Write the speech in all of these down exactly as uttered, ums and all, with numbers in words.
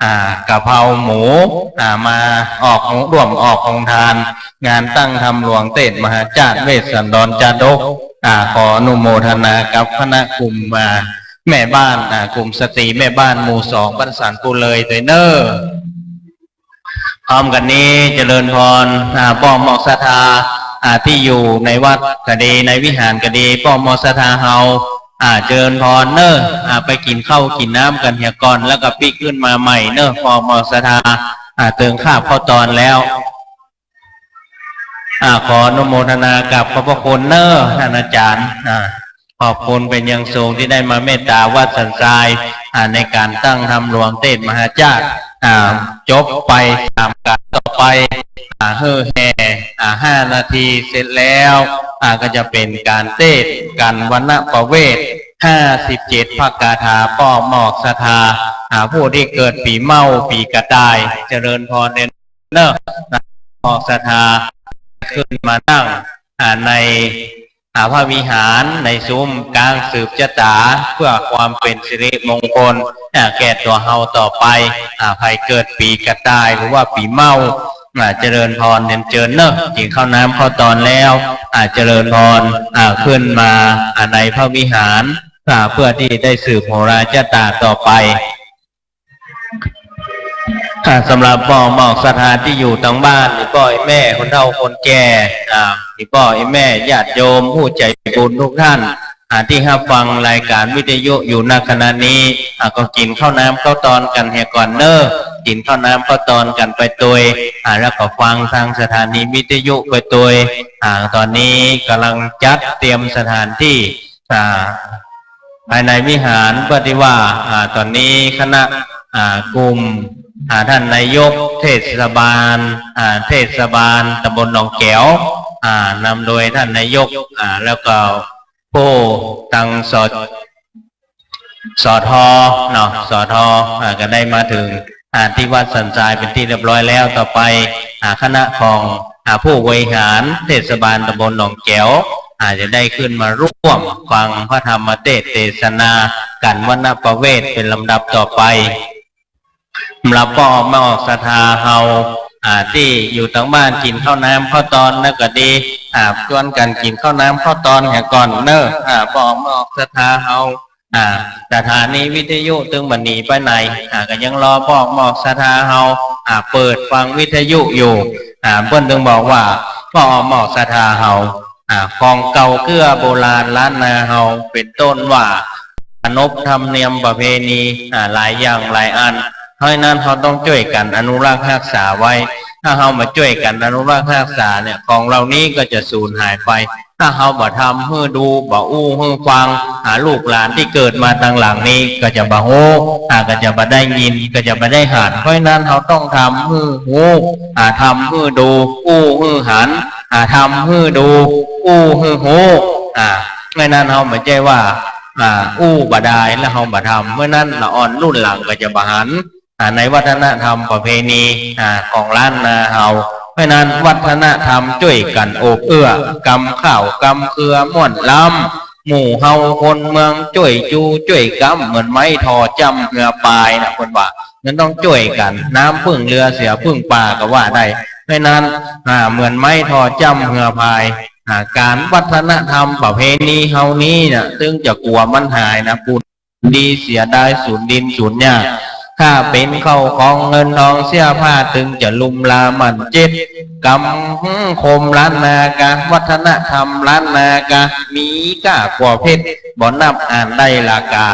อ่า กะเพราหมู อ่า มาออก ร่วมออกโฮงตาน งานตั้งธรรมหลวงเตสน์มหาจ้าด เวสสันดรจาดก อ่า ขออนุโมทนากับคณะกลุ่ม อ่า แม่บ้าน อ่า กลุ่มสตรีแม่บ้านหมู่สอง บ้านสันปูเลยตวยเน่อ พร้อมกั๋นนี้เจริญพร อ่า ป้อมออกศรัทธา อ่า ตี้อยู่ในวัดก็ดี ในวิหารก็ดี ป้อมออกศรัทธาเฮา อ่า เจริญพรเน่อ อ่า ไปกิ๋นข้าวกิ๋นน้ำกั๋นเหียก่อน แล้วก็ปิ๊กขึ้นมาใหม่เน่อ ป้อมออกศรัทธา อ่า เติงคาบข้าวตอนแล้ว อ่า ขออนุโมทนากับขอบพระคุณเน่อ ท่านอาจารย์ อ่า ขอบคุณเป๋นอย่างสูงตี้ได้มาเมตตาวัดสันทราย อ่า ในก๋านตั้งธรรมหลวงเตสน์มหาจ้าด อ่า จบไปสามก๋านต่อไป อ่า หื้อแห่ อ่า ห้านาทีเสร็จแล้ว อ่า ก็จะเป๋นก๋านเตสน์กัณฑ์วรรณประเวทย์ ห้าสิบเจ็ดพระคาถา ป้อมออกศรัทธา อ่า ผู้ตี้เกิดปีเม้าปีกระต่าย เจริญพรเน่อ ป้อมออกศรัทธา ขึ้นมานั่ง อ่า ใน อ่า พระวิหาร ในซุ้มก๋างสืบจะต๋า เปื้อความเป๋นสิริมงคล อ่า แก่ตั๋วเฮาต่อไป อ่า ใผเกิดปี๋กระต่ายหรือว่าปี๋เม้า อ่า เจริญพรเรียนเจิญเน่อ กิ๋นข้าวน้ำข้าวตอนแล้ว อ่า เจริญพร อ่า ขึ้นมา อ่า ในพระวิหาร อ่า เปื้อตี้ได้สืบโหราจะต๋าต่อไป อ่า สำหรับป้อมออกศรัทธาตี้อยู่ตางบ้าน อี่ป้ออี่แม่ คนเฒ่าคนแก่ อ่า อี่ป้ออี่แม่ ญาติโยม ผู้ใจ๋บุญทุกท่าน อ่า ตี้ฮับฟังรายก๋านวิทยุอยู่ ณ ขณะนี้ อ่า ก็กิ๋นข้าวน้ำข้าวตอนกั๋นเหียก่อนเน่อ กิ๋นข้าวน้ำข้าวตอนกั๋นไปตวย อ่า แล้วก็ฟังตางสถานีวิทยุไปตวย อ่า ต๋อนนี้ก่ำลังจัดเตรียมสถานตี้ อ่า ภายในวิหาร เปื้อตี้ว่า อ่า ต๋อนนี้คณะ อ่า กลุ่ม อ่า ต้านนายกเทศบาล อ่า เทศบาลตำบลหนองแก๋ว อ่า นำโดยต้านนายก อ่า แล้วก็ผู้ตาง ส.ท. เนาะ ส.ท. อ่า ก็ได้มาเถิง อ่า ตี้วัดสันทรายเป๋นตี้เรียบร้อยแล้ว ต่อไป อ่า คณะของ อ่า ผู้บริหารเทศบาลตำบลหนองแก๋ว อ่า จะได้ขึ้นมาร่วมฟังพระธรรมเตสน์เตสนากัณฑ์วรรณประเวทย์เป๋นลำดับต่อไป สำหรับป้อมออกศรัทธาเฮา อ่า ตี้อยู่ตางบ้านกิ๋นข้าวน้ำข้าวตอนแล้วก็ดี อ่า จวนกั๋นกิ๋นข้าวน้ำข้าวตอนเหียก่อนเน่อ อ่า ป้อมออกศรัทธาเฮา อ่า สถานีวิทยุตึงบ่หนีไปไหน อ่า ก็ยังรอป้อมออกศรัทธาเฮา อ่า เปิดฟังวิทยุอยู่ อ่า เปิ้นตึงบอกว่าป้อมออกศรัทธาเฮา อ่า ของเก่าเกื้อโบราณล้านนาเฮา เป๋นต้นว่า ขนบธรรมเนียมประเพณี อ่า หลายอย่างหลายอัน เพราะฉะนั้นเฮาต้องจ้วยกั๋นอนุรักษ์ฮักษาไว้ ถ้าเฮาบ่จ้วยกั๋นอนุรักษ์ฮักษาเนี่ย ของเหล่านี้ก็จะสูญหายไป ถ้าเฮาบ่ทำหื้อดู บ่อู้หื้อฟัง อ่า ลูกหลานตี้เกิดมาตางหลังนี้ก็จะบ่ฮู้ อ่า ก็จะบ่ได้ยิน ก็จะบ่ได้หัน เพราะฉะนั้นเฮาต้องทำหื้อฮู้ อ่า ทำหื้อดู อู้หื้อหัน อ่า ทำหื้อดู อู้หื้อฮู้ อ่า เพราะฉะนั้นเฮาบ่ใจ้ว่า อ่า อู้บ่ดายแล้วเฮาบ่ทำ เพราะฉะนั้นละอ่อนรุ่นหลังก็จะบ่หัน อ่า ในวัฒนธรรมประเพณี อ่า ของล้านนาเฮา เพราะฉะนั้นวัฒนธรรมจ้วยกั๋นโอบเอื้อ กำข้าวกำเคือม่วนล้ำ หมู่เฮาคนเมืองจ้วยจูจ้วยกำ เหมือนไม้ทอจ้ำเฮือปายนะ เปิ้นว่า มันต้องจ้วยกั๋น น้ำพึ่งเรือเสือพึ่งป่าก็ว่าได้ เพราะฉะนั้น อ่า เหมือนไม้ทอจ้ำเฮือปาย อ่า ก๋านวัฒนธรรมประเพณีเฮานี้เนี่ย ตึงจะกั๋วมันหายนะ ปูน ดีเสียดายสูญดินสูญหญ้า ถ้าเป๋นเข้าของเงินทองเสื้อผ้าตึงจะลุมลาหมั้นเจ็บ กำคมล้านนากา วัฒนธรรมล้านนากา มีก้ากั๋วเพชร บ่นับอ่านได้ราคา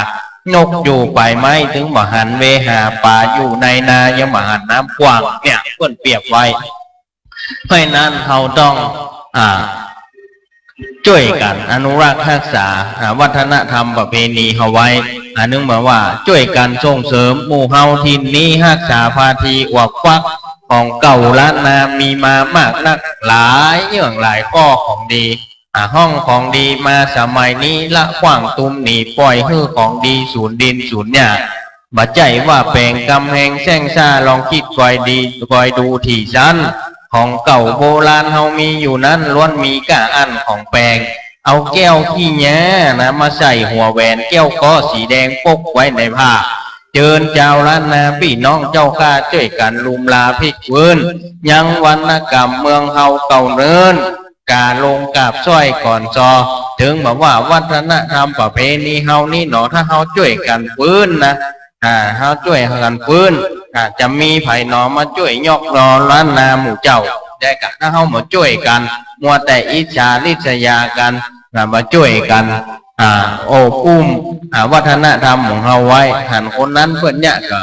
นกอยู่ป่ายไม้ตึงบ่หันเวหา ป๋าอยู่ในนายังบ่หันน้ำกว้าง เนี่ย เปิ้นเปรียบไว้ เพราะฉะนั้นเฮาต้อง อ่า จ้วยกั๋นอนุรักษ์ฮักษา อ่า วัฒนธรรมประเพณีเฮาไว้ อ่า เนื่องมาว่าจ้วยกั๋นส่งเสริมหมู่เฮาถิ่นนี้ฮักษาพาทีอวบฟัก ของเก่าล้านนามีมามากนัก หลายเยื่องหลายข้อของดี อ่า ฮ้องของดีมาสมัยนี้ละขว้างตุ้มหนี ป่อยหื้อของดีสูญดินสูญหญ้า บ่ใจ้ว่าแป๋งกำแหงแส้งซ่า ลองกึ๊ดคอยดี คอยดูถี่ซั้น ของเก่าโบราณเฮามีอยู่นั้น ล้วนมีก้าอั้นของแปลง เอาแก้วขี้หญ้านะ มาใส่หัวแหวน แก้วก๊อสีแดงปกไว้ในผ้า เจิญจาวล้านนาปี้น้องเจ้าข้า จ้วยกั๋นลุมลาพลิกฟื้น ยังวรรณกรรมเมืองเฮาเก่าเนิน ก๋าลงกราบซ้อยก่อนซอ เถิงบ่าว่าวัฒนธรรมประเพณีเฮานี้หนอ ถ้าเฮาจ้วยกั๋นฟื้นนะ อ่า เฮาจ้วยกั๋นฟื้น อ่า จะมีใผหนอมาจ้วยยกยอล้านนาหมู่เจ้าได้ก่ะ ถ้าเฮาบ่จ้วยกั๋น มัวแต่อิจฉาริษยากั๋น อ่า บ่จ้วยกั๋น อ่า โอบอุ้ม อ่า วัฒนธรรมของเฮาไว้ หันคนนั้นเปิ้นเยียะก็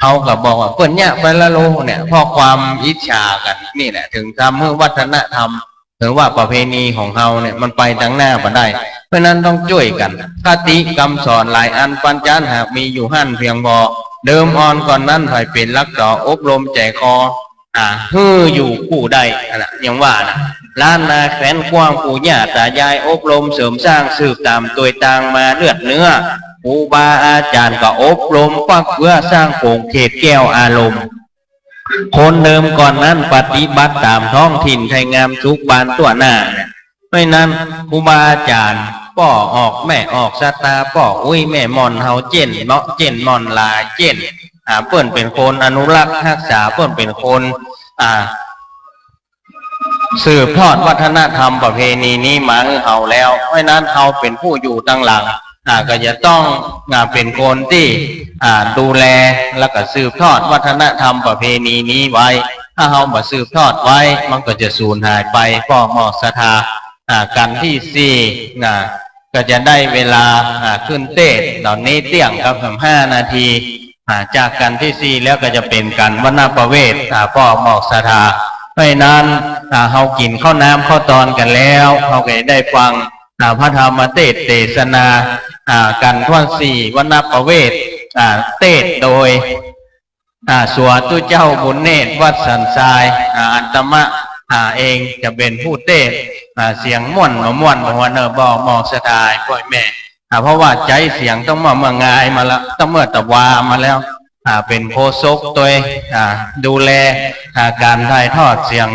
เฮาก็บอกว่าเปิ้นเยียะไปละโลเนี่ย เพราะความอิจฉากั๋นนี่แหละ เถิงทำหื้อวัฒนธรรม หรือว่าประเพณีของเฮาเนี่ย มันไปตังหน้าบ่ได้ เพราะฉะนั้นต้องจ้วยกั๋น คติกำสอนหลายอันปัญจารย์หากมีอยู่หั้นเพียงพอ เดิมอ่อนก่อนนั้นใผเป๋นหลักต่ออบรมใจ๋คอ อ่า หื้ออยู่กู้ได้ อันน่ะ ยังว่าน่ะ ล้านนาแคว้นกว้าง ปู่ย่าต๋ายายอบรมเสริมสร้าง สืบต๋ามตวยตางมาเลือดเนื้อ ครูบาอาจ๋ารย์ก็อบรมฟักเฟื้อ สร้างโขงเขตแก้วอารมณ์ คนเดิมก่อนนั้นปฏิบัติต๋ามท้องถิ่น ไทยงามสุขบานตั้วหน้า เพราะฉะนั้นครูบาอาจ๋ารย์ป้อออกแม่ออกศรัทธา ป้ออุ๊ยแม่หม่อนเฮาเจ๊นเนาะ เจ๊นหม่อนหลาย เจ๊น อ่า เปิ้นเป๋นคนอนุรักษ์ฮักษา เปิ้นเป๋นคน อ่า สืบทอดวัฒนธรรมประเพณีนี้มาหื้อเฮาแล้ว เพราะฉะนั้นเฮาเป๋นผู้อยู่ตังหลัง อ่า ก็จะต้อง อ่า เป๋นคนตี้ อ่า ดูแล แล้วก็สืบทอดวัฒนธรรมประเพณีนี้ไว้ ถ้าเฮาบ่สืบทอดไว้ มันก็จะสูญหายไป ป้อหมอกศรัทธา อ่า กัณฑ์ตี้สี่ อ่า ก็จะได้เวลา อ่า ขึ้นเตสน์ ต๋อนนี้เตี้ยงกับสิบห้านาที อ่า จากกัณฑ์ตี้สี่แล้วก็จะเป๋นกัณฑ์วรรณประเวท อ่า ป้อหมอกศรัทธา เพราะฉะนั้น อ่า เฮากิ๋นข้าวน้ำข้าวตอนกั๋นแล้ว เฮาก็จะได้ฟัง อ่า พระธรรมเตสน์เตสนา อ่า กัณฑ์ถ้วนสี่ วรรณประเวท อ่า เตสน์โดย อ่า สัวตุ๊เจ้าบุญเนตร วัดสันทราย อ่า อาตมา อ่า เองจะเป๋นผู้เตสน์ อ่า เสียงม่วนบ่ม่วนบ่ม่วนเน่อ ป้อหมอกศรัทธาป้อแม่ อ่า เพราะว่าใจ๊เสียงตั้งเมื่อ เมื่องายมาแล้ว ตั้งเมื่อตะวามาแล้ว อ่า เป๋นโฆษกตวย อ่า ดูแล อ่า ก๋านถ่ายทอดเสียง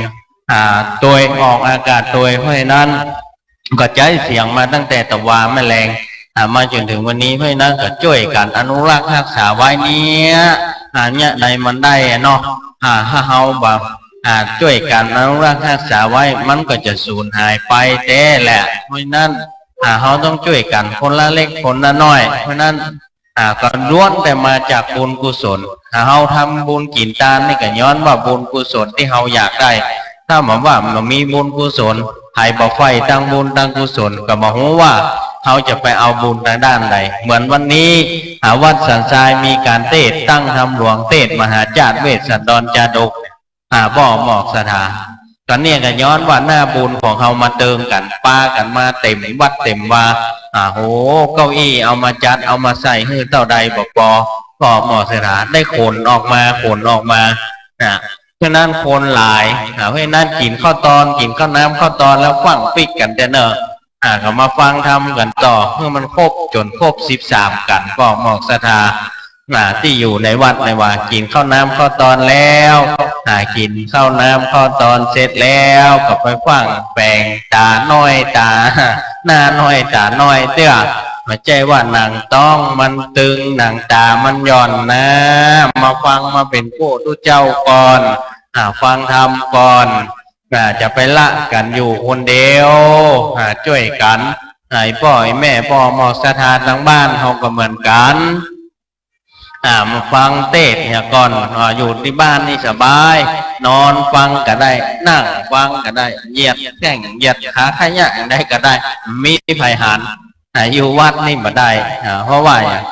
อ่า ตวย ออกอากาศตวย เพราะฉะนั้น ก็ใจ๊เสียงมาตั้งแต่ตะวาแม่แลง อ่า มาจ๋นเถิงวันนี้ เพราะฉะนั้นก็จ้วยกั๋นอนุรักษ์ฮักษาไว้เนี่ย อ่า เนี่ยใดมันได้อะเนาะ อ่า ถ้าเฮาบ่ อ่า จ้วยกั๋นอนุรักษ์ฮักษาไว้ มันก็จะสูญหายไปแต๊แหละ เพราะฉะนั้น อ่า เฮาต้องจ้วยกั๋นคนละเล็กคนละน้อย เพราะฉะนั้น อ่า ก็ล้วนแต่มาจากบุญกุศล ถ้าเฮาทำบุญกิ๋นตานนี่ก็ย้อนว่าบุญกุศลตี้เฮาอยากได้ ถ้าบ่าว่าบ่มีบุญกุศล ใผบ่ใฝ่ตังบุญตังกุศล ก็บ่ฮู้ว่าเฮาจะไปเอาบุญตางด้านใด เหมือนวันนี้ อ่า วัดสันทรายมีก๋านเตสน์ตั้งธรรมหลวง เตสน์มหาจาตุเวสสันดรจาดก อ่า ป้อหมอกศรัทธา ต๋อนนี้ก็ย้อนว่าหน้าบุญของเฮามาเติงกั๋น ปากั๋นมาเต๋มวัดเต๋มวา อ่า โห เก้าอี้เอามาจัดเอามาใส่หื้อเต้าใดบ่ปอ ป้อหมอกศรัทธา ได้ขนออกมา ขนออกมา นะ ฉะนั้นคนหลาย อ่า เพราะฉะนั้นกิ๋นข้าวตอน กิ๋นข้าวน้ำข้าวตอนแล้วฟั่งปิ๊กกั๋นเต๊อะเน่อ อ่า ก็มาฟังธรรมกั๋นต่อ หื้อมันครบจ๋นครบสิบสามกัณฑ์ ป้อหมอกศรัทธา อ่า ตี้อยู่ในวัดในวา กิ๋นข้าวน้ำข้าวตอนแล้ว อ่า กิ๋นข้าวน้ำข้าวตอนเสร็จแล้ว ก็ไปฟั่งแป๋งต๋าน้อยต๋า หน้าน้อยต๋าน้อยเตื้อ บ่ใจ้ว่าหนังต๊องมันตึง หนังต๋ามันหย่อนนะ มาฟังมาเป๋นกู้ตุ๊เจ้าก่อน อ่า ฟังธรรมก่อน อ่า จะไปละกั๋นอยู่คนเดียว อ่า จ้วยกั๋น อ่า ไอ้ป้อไอ้แม่ป้อหมอกศรัทธาตางบ้านเฮาก็เหมือนกั๋น อ่า มาฟังเตสน์เนี่ยก่อน อ่า อยู่ตี้บ้านนี่สบาย นอนฟังก็ได้ นั่งฟังก็ได้ เหยียดแข้งเหยียดขาขยะอย่างใดก็ได้ มีใผหัน อ่า อยู่วัดนี่บ่ได้ อ่า เพราะว่าหยัง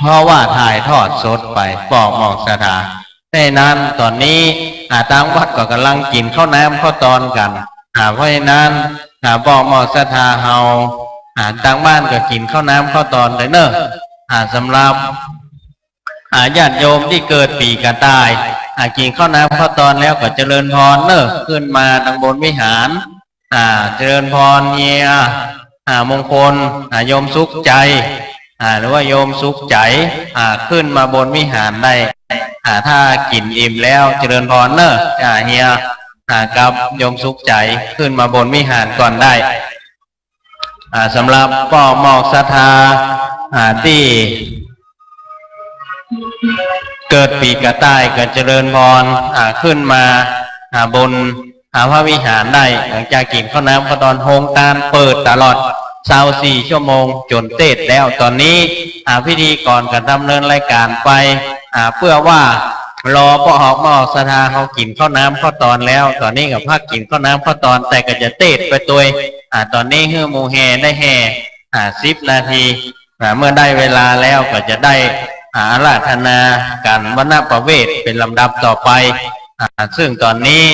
เพราะว่าถ่ายทอดสดไป ป้อหมอกศรัทธา เพราะฉะนั้นต๋อนนี้ อ่า ตางวัดก็ก่ำลังกิ๋นข้าวน้ำข้าวตอนกั๋น อ่า เพราะฉะนั้น อ่า ป้อหมอกศรัทธาเฮา อ่า ตางบ้านก็กิ๋นข้าวน้ำข้าวตอนเต๊อะเน่อ อ่า สำหรับ อ่า ญาติโยมตี้เกิดปี๋กระต่าย อ่า กิ๋นข้าวน้ำข้าวตอนแล้วก็เจริญพรเน่อ ขึ้นมาตางบนวิหาร อ่า เจริญพรเฮีย อ่า มงคล อ่า โยมสุขใจ อ่า หรือว่าโยมสุขใจ๋ อ่า ขึ้นมาบนวิหารได้ อ่า ถ้ากิ๋นอิ่มแล้วเจริญพรเน่อ อ่า เฮีย อ่า กับโยมสุขใจ๋ขึ้นมาบนวิหารก่อนได้ อ่า สำหรับป้อหมอกศรัทธา อ่า ตี้ เกิดปี๋กระต่ายก็เจริญพร อ่า ขึ้นมา อ่า บน อ่า พระวิหารได้ หลังจากกิ๋นข้าวน้ำข้าวตอน โฮงตานเปิดตลอดซาวสี่ชั่วโมงจ๋นเสร็จแล้ว ต๋อนนี้ อ่า พิธีกรก็ดำเนินรายก๋านไป อ่า เปื้อว่ารอป้อออกหม้อศรัทธาเฮากิ๋นข้าวน้ำข้าวตอนแล้ว ต๋อนนี้ก็พักกิ๋นข้าวน้ำข้าวตอน แต่ก็จะเสร็จไปตวย อ่า ต๋อนนี้หื้อหมู่แห่ได้แห่ อ่า สิบนาที อ่า เมื่อได้เวลาแล้วก็จะได้ อ่า อาราธนาก๋านวัณณประเวสน์เป๋นลำดับต่อไป อ่า ซึ่งต๋อนนี้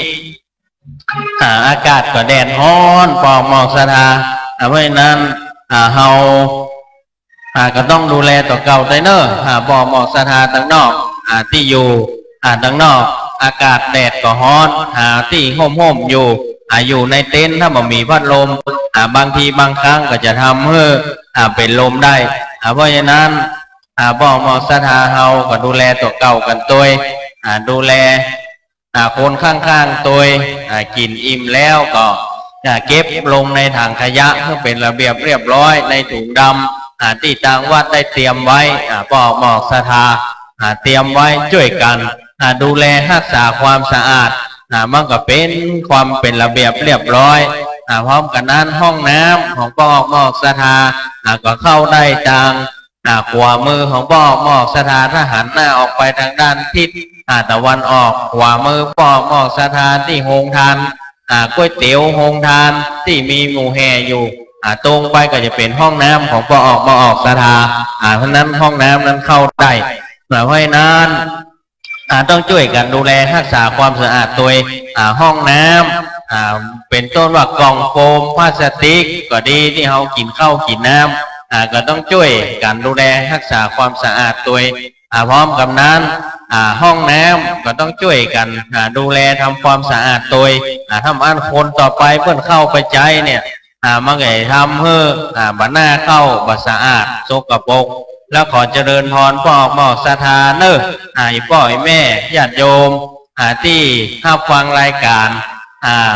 อ่า อากาศก็แดดฮ้อนป้อออกหม้อศรัทธา อ่า เพราะฉะนั้น อ่า เฮา อ่า ก็ต้องดูแลตั๋วเก่าตวยเน่อ อ่า ป้อออกหม้อศรัทธาตังนอก อ่า ตี้อยู่ อ่า ตังนอก อากาศแดดก็ฮ้อน หาตี้ฮ่มๆ อยู่ อ่า อยู่ในเต็นท์ถ้าบ่มีพัดลม อ่า บางทีบางครั้งก็จะทำหื้อ อ่า เป๋นลมได้ อ่า เพราะฉะนั้น อ่า ป้อออกหม้อศรัทธาเฮาก็ดูแลตั๋วเก่ากั๋นตวย อ่า ดูแล อ่า คนข้างๆ ตวย อ่า กิ๋นอิ่มแล้วก็ อ่า เก็บลงในถังขยะหื้อเป๋นระเบียบเรียบร้อย ในถุงดำ อ่า ตี้ตางวัดได้เตรียมไว้ อ่า ป้อออกหม้อศรัทธา อ่า เตรียมไว้จ้วยกั๋น อ่า ดูแลฮักษาความสะอาด อ่า มันก็เป๋นความเป๋นระเบียบเรียบร้อย อ่า พร้อมกั๋นนั้นห้องน้ำของป้อออกหม้อศรัทธา อ่า ก็เข้าได้ตาง อ่า ขวามือของป้อออกหม้อศรัทธา ถ้าหันหน้าออกไปตางด้านทิศ อ่า ตะวันออก ขวามือป้อออกหม้อศรัทธาตี้โฮงตาน อ่า ก๋วยเตี๋ยวโฮงตานตี้มีหมู่แห่อยู่ อ่า ตรงไปก็จะเป๋นห้องน้ำของป้อออกหม้อศรัทธา อ่า เพราะฉะนั้นห้องน้ำนั้นเข้าได้ อ่า เพราะฉะนั้น อ่า ต้องจ้วยกั๋นดูแลฮักษาความสะอาดตวย อ่า ห้องน้ำ อ่า เป๋นต้นว่ากล่องโฟม พลาสติกก็ดี ตี้เฮากิ๋นข้าวกิ๋นน้ำ อ่า ก็ต้องจ้วยกั๋นดูแลฮักษาความสะอาดตวย อ่า พร้อมกั๋นนั้น อ่า ห้องน้ำก็ต้องจ้วยกั๋น อ่า ดูแลทำความสะอาดตวย อ่า ถ้าอั้นคนต่อไปเปิ้นเข้าไปใจ๊เนี่ย อ่า มันก็จะทำหื้อ อ่า บ่น่าเข้า บ่สะอาด สกปรก แล้วขอเจริญพรป้อออกหม้อศรัทธาเน่อ อ่า อี่ป้ออี่แม่ญาติโยม อ่า ตี้ฮับฟังรายก๋าน อ่า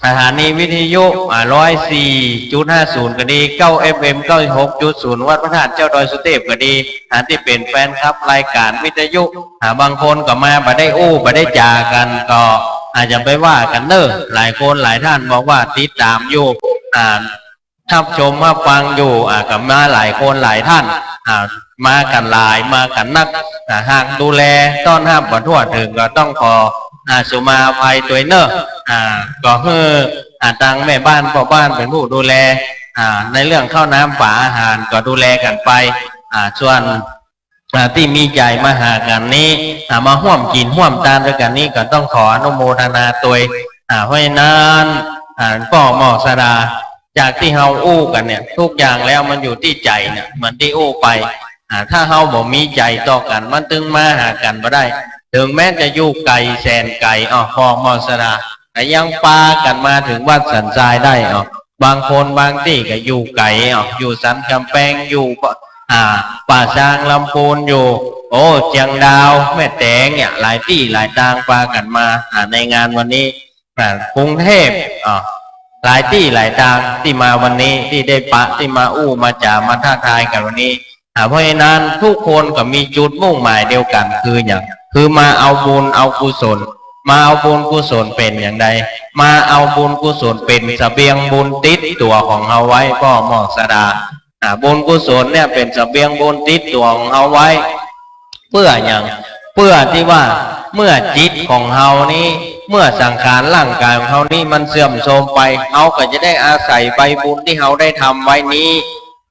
สถานีวิทยุ อ่า ร้อยสี่จุดห้าศูนย์ ก็ดี เก้า เอฟ เอ็ม เก้าสิบหกจุดศูนย์ วัดพระธาตุเจ้าดอยสุเทพก็ดี อ่า ตี้เป๋นแฟนคลับรายก๋านวิทยุ อ่า บางคนก็มาบ่ได้อู้บ่ได้จ๋ากั๋น ก็อาจจะไปว่ากั๋นเน่อ หลายคนหลายท่านบอกว่าติดต๋ามอยู่ อ่า ฮับชมฮับฟังอยู่ อ่า ก็มาหลายคนหลายท่าน อ่า มากั๋นหลาย มากั๋นนัก อ่า หากดูแลต้อนฮับบ่ทั่วเถิงก็ต้องขอ อ่า สุมาอภัยตวยเน่อ อ่า ก็หื้อ อ่า ตางแม่บ้านป้อบ้านเป๋นผู้ดูแล อ่า ในเรื่องข้าวน้ำป๋าอาหารก็ดูแลกั๋นไป อ่า ส่วน อ่า ตี้มีใจ๋มาหากั๋นนี้ อ่า มาฮ่วมกิ๋นฮ่วมตานตวยกั๋นนี้ ก็ต้องขออนุโมทนาตวย อ่า เพราะฉะนั้น อ่า ป้อออกหม้อศรัทธา จากตี้เฮาอู้กั๋นเนี่ย ทุกอย่างแล้วมันอยู่ตี้ใจ๋เนี่ย เหมือนตี้อู้ไป อ่า ถ้าเฮาบ่มีใจ๋ต่อกั๋น มันตึงมาหากั๋นบ่ได้ เถิงแม้จะอยู่ไก๋แสนไก๋ อ้อ ป้อออกหม้อศรัทธา ก็ยังปากั๋นมาเถิงวัดสันทรายได้ อ้อ บางคนบางตี้ก็อยู่ไก๋ อ้อ อยู่สันก๋ำแปง อยู่ อ่า ป่าซางลำพูน อยู่ โอ้ เจียงดาว แม่แตงเนี่ย หลายตี้หลายตางปากั๋นมา อ่า ในงานวันนี้ อ่า กรุงเทพฯ อ่า หลายตี้หลายตางตี้มาวันนี้ ตี้ได้ปะ ตี้มาอู้มาจ๋า มาทักทายกั๋นวันนี้ อ่า เพราะฉะนั้นทุกคนก็มีจุดมุ่งหมายเดียวกั๋น คือหยัง คือมาเอาบุญเอากุศล มาเอาบุญกุศลเป๋นอย่างใด มาเอาบุญกุศลเป๋นเสบียงบุญติดตั๋วของเฮาไว้ ป้อออกหม้อศรัทธา อ่า บุญกุศลเนี่ยเป๋นเสบียงบุญติดตั๋วของเฮาไว้ เปื้อหยัง เปื้อตี้ว่าเมื่อจิตของเฮานี้ เมื่อสังขารร่างก๋ายของเฮานี้มันเสื่อมโทรมไป เฮาก็จะได้อาศัยใบบุญตี้เฮาได้ทำไว้นี้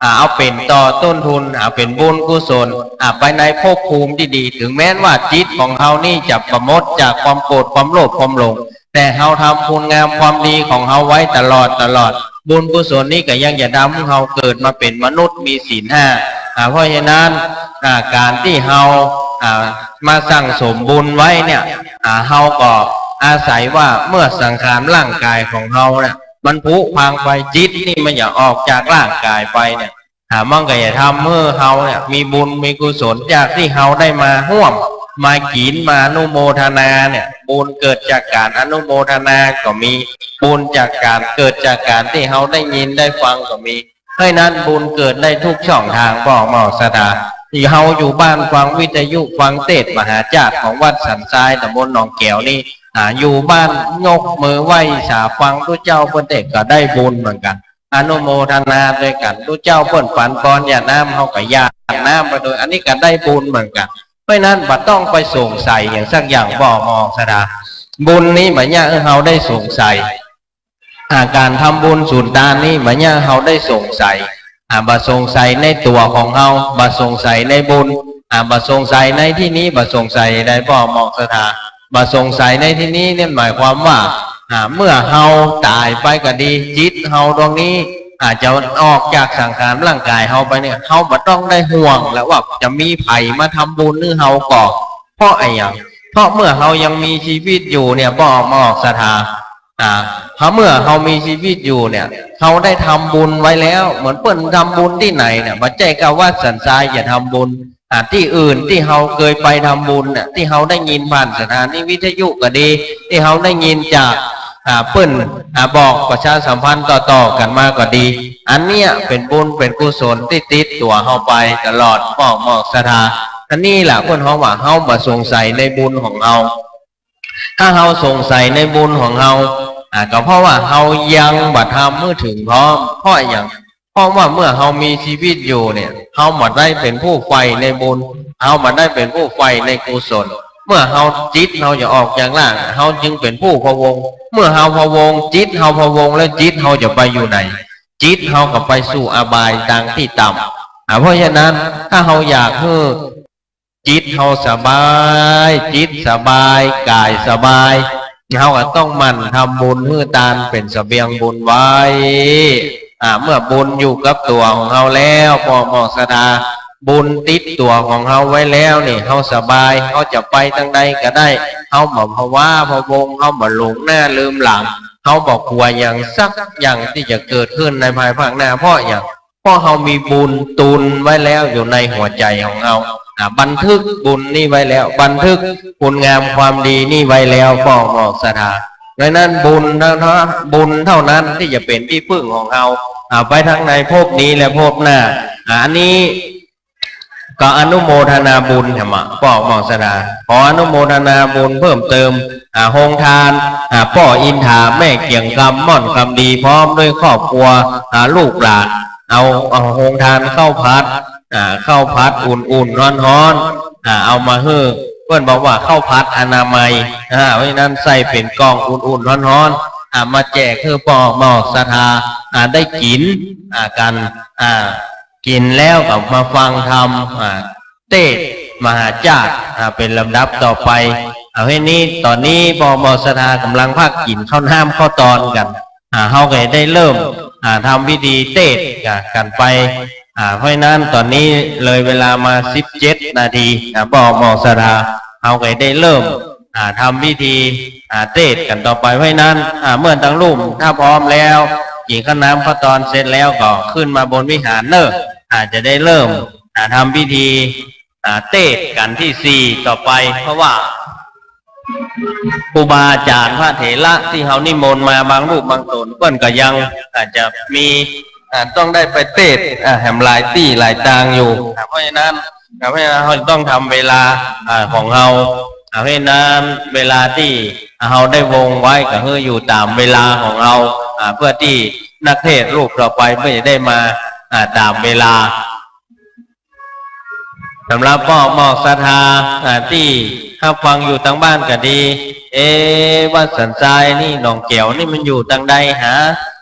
อ่า เอาเป๋นต่อต้นทุน เอาเป๋นบุญกุศล อ่า ไปในภพภูมิตี้ดี เถิงแม้นว่าจิตของเฮานี้จะบ่หมดจากความโกรธ ความโลภ ความหลง แต่เฮาทำคุณงามความดีของเฮาไว้ตลอดตลอด บุญกุศลนี้ก็ยังจะทำหื้อเฮาเกิดมาเป๋นมนุษย์มีศีลห้า อ่า เพราะฉะนั้น อ่า ก๋านตี้เฮา อ่า มาสั่งสมบุญไว้เนี่ย อ่า เฮาก็อาศัยว่าเมื่อสังขารร่างก๋ายของเฮาเนี่ย มันผุพังไป จิตนี่มันจะออกจากร่างก๋ายไปเนี่ย อ่า มันก็จะทำหื้อเฮาเนี่ย มีบุญมีกุศล จากตี้เฮาได้มาฮ่วม มากิ๋น มาอนุโมทนาเนี่ย บุญเกิดจากก๋านอนุโมทนาก็มี บุญจากก๋าน เกิดจากก๋านตี้เฮาได้ยินได้ฟังก็มี เพราะฉะนั้นบุญเกิดได้ทุกช่องตาง ป้อออกหม้อศรัทธา ตี้เฮาอยู่บ้านฟังวิทยุฟังเตสน์มหาจ้าดของวัดสันทรายตำบลหนองแก๋วนี่ อ่า อยู่บ้านยกมือไหว้สาฟังตุ๊เจ้าเปิ้นเตสน์ก็ได้บุญเหมือนกั๋น อนุโมทนาตวยกั๋น ตุ๊เจ้าเปิ้นปันปอนหยาดน้ำ เฮาก็หยาดน้ำไปตวย อันนี้ก็ได้บุญเหมือนกั๋น เพราะฉะนั้นบ่ต้องไปสงสัยหยังสักอย่าง ป้อหมอศรัทธา บุญนี้บ่ยากหื้อเฮาได้สงสัย อ่า ก๋านทำบุญสูญตานนี้บ่ยากหื้อเฮาได้สงสัย อ่า บ่สงสัยในตั๋วของเฮา บ่สงสัยในบุญ อ่า บ่สงสัยในตี้นี้ บ่สงสัยใน ป้อหมอศรัทธา บ่สงสัยในตี้นี้เนี่ยหมายความว่า อ่า เมื่อเฮาต๋ายไปก็ดี จิตเฮาดวงนี้ อ่า จะออกจากสังขารร่างก๋ายเฮาไปเนี่ย เฮาบ่ต้องได้ห่วงแล้วว่าจะมีใผมาทำบุญหื้อเฮาก่อ เพราะอะหยัง เพราะเมื่อเฮายังมีชีวิตอยู่เนี่ย ป้อหมอศรัทธา อ่า เพราะเมื่อเฮามีชีวิตอยู่เนี่ย เฮาได้ทำบุญไว้แล้ว เหมือนเปิ้นทำบุญตี้ไหนเนี่ย บ่ใจ้ก้าวัดสันทรายจะทำบุญ อ่า ตี้อื่นตี้เฮาเกยไปทำบุญน่ะ ตี้เฮาได้ยินผ่านสถานีวิทยุก็ดี ตี้เฮาได้ยินจาก อ่า เปิ้น อ่า บอกประชาสัมพันธ์ต่อๆ กั๋นมาก็ดี อันเนี้ยเป๋นบุญเป๋นกุศลตี้ติดตั๋วเฮาไปตลอด ป้อหมอศรัทธา อันนี้แหละเปิ้นฮ้องว่าเฮาบ่สงสัยในบุญของเฮา ถ้าเฮาสงสัยในบุญของเฮา อ่า ก็เพราะว่าเฮายังบ่ทำหื้อเถิงพร้อม เพราะอะหยัง เพราะว่าเมื่อเฮามีชีวิตอยู่เนี่ย เฮาบ่ได้เป๋นผู้ใฝ่ในบุญ เฮาบ่ได้เป๋นผู้ใฝ่ในกุศล เมื่อเฮา จิตเฮาจะออกจากร่าง เฮาจึงเป๋นผู้พะวง เมื่อเฮาพะวง จิตเฮาพะวง แล้วจิตเฮาจะไปอยู่ไหน จิตเฮาก็ไปสู่อบายตางตี้ต่ำ อ่า เพราะฉะนั้นถ้าเฮาอยากหื้อ จิตเฮาสบาย จิตสบาย ก๋ายสบาย เฮาก็ต้องหมั่นทำบุญหื้อตานเป๋นเสบียงบุญไว้ อ่า เมื่อบุญอยู่กับตั๋วของเฮาแล้ว ป้อหมอศรัทธา บุญติดตั๋วของเฮาไว้แล้วนี่ เฮาสบาย เฮาจะไปตางใดก็ได้ เฮาบ่ผวาพะวง เฮาบ่หลงหน้าลืมหลัง เฮาบ่กั๋วหยังสักอย่างตี้จะเกิดขึ้นในภายภาคหน้า เพราะอะหยัง เพราะเฮามีบุญตุนไว้แล้วอยู่ในหัวใจ๋ของเฮา อ่า บันทึกบุญนี้ไว้แล้ว บันทึกคุณงามความดีนี้ไว้แล้ว ป้อหมอศรัทธา ดังนั้นบุญเท่านั้น บุญเท่านั้นตี้จะเป๋นตี้พึ่งของเฮา อ่า ไปทั้งในภพนี้และภพหน้า อ่า อันนี้ก็อนุโมทนาบุญแหม ป้อหมอศรัทธา ขออนุโมทนาบุญเพิ่มเติม อ่า โฮงทาน อ่า ป้ออินถา แม่เกียงคำ ม่อนคำดี พร้อมด้วยครอบครัว อ่า ลูกหลาน เอา เอาโฮงทานข้าวผัด อ่า ข้าวผัดอุ่นๆ ฮ้อนๆ อ่า เอามาหื้อ เปิ้นบอกว่าข้าวผัดอนามัย อ่า เพราะฉะนั้นใส่เป๋นกล่องอุ่นๆ ฮ้อนๆ อ่า มาแจกหื้อป้อหมอศรัทธา อ่า ได้กิ๋น อ่า กั๋น อ่า กิ๋นแล้วก็มาฟังธรรม อ่า เตสน์มหาจ้าด อ่า เป๋นลำดับต่อไป เอาเฮนี้ ต๋อนนี้ป้อหมอศรัทธาก๋ำลังพากั๋นกิ๋นข้าวน้ำข้าวตอนกั๋น อ่า เฮาก็ได้เริ่ม อ่า ทำพิธีเตสน์กั๋นไป อ่า เพราะฉะนั้นต๋อนนี้เลยเวลามาสิบเจ็ดนาที อ่า ป้อหมอศรัทธา เฮาก็ได้เริ่ม อ่า ทำพิธี อ่า เตสน์กั๋นต่อไป เพราะฉะนั้น อ่า เมื่อตังลุ่มถ้าพร้อมแล้ว กิ๋นข้าวน้ำข้าวตอนเสร็จแล้วก็ขึ้นมาบนวิหารเน่อ อ่า จะได้เริ่ม อ่า ทำพิธี อ่า เตสน์กั๋นตี้สี่ต่อไป เพราะว่าครูบาอาจ๋ารย์พระเถระตี้เฮานิมนต์มาบางรูปบางต๋น เปิ้นก็ยังอาจจะมี อ่า ต้องได้ไปเตสน์ อ่า แหมหลายตี้หลายตางอยู่ อ่า เพราะฉะนั้น อ่า เพราะฉะนั้นเฮาต้องทำเวลา อ่า ของเฮา อ่า เพราะฉะนั้นเวลาตี้เฮาได้วงไว้ก็คืออยู่ต๋ามเวลาของเฮา อ่า เพื่อตี้นักเตสน์รูปต่อไปเปิ้นจะได้มา อ่า ต๋ามเวลา สำหรับป้อหมอศรัทธา อ่า ตี้ฮับฟังอยู่ตางบ้านก็ดี เอ๊ะ วัดสันทรายนี่ หนองแก๋วนี่มันอยู่ตางใดหา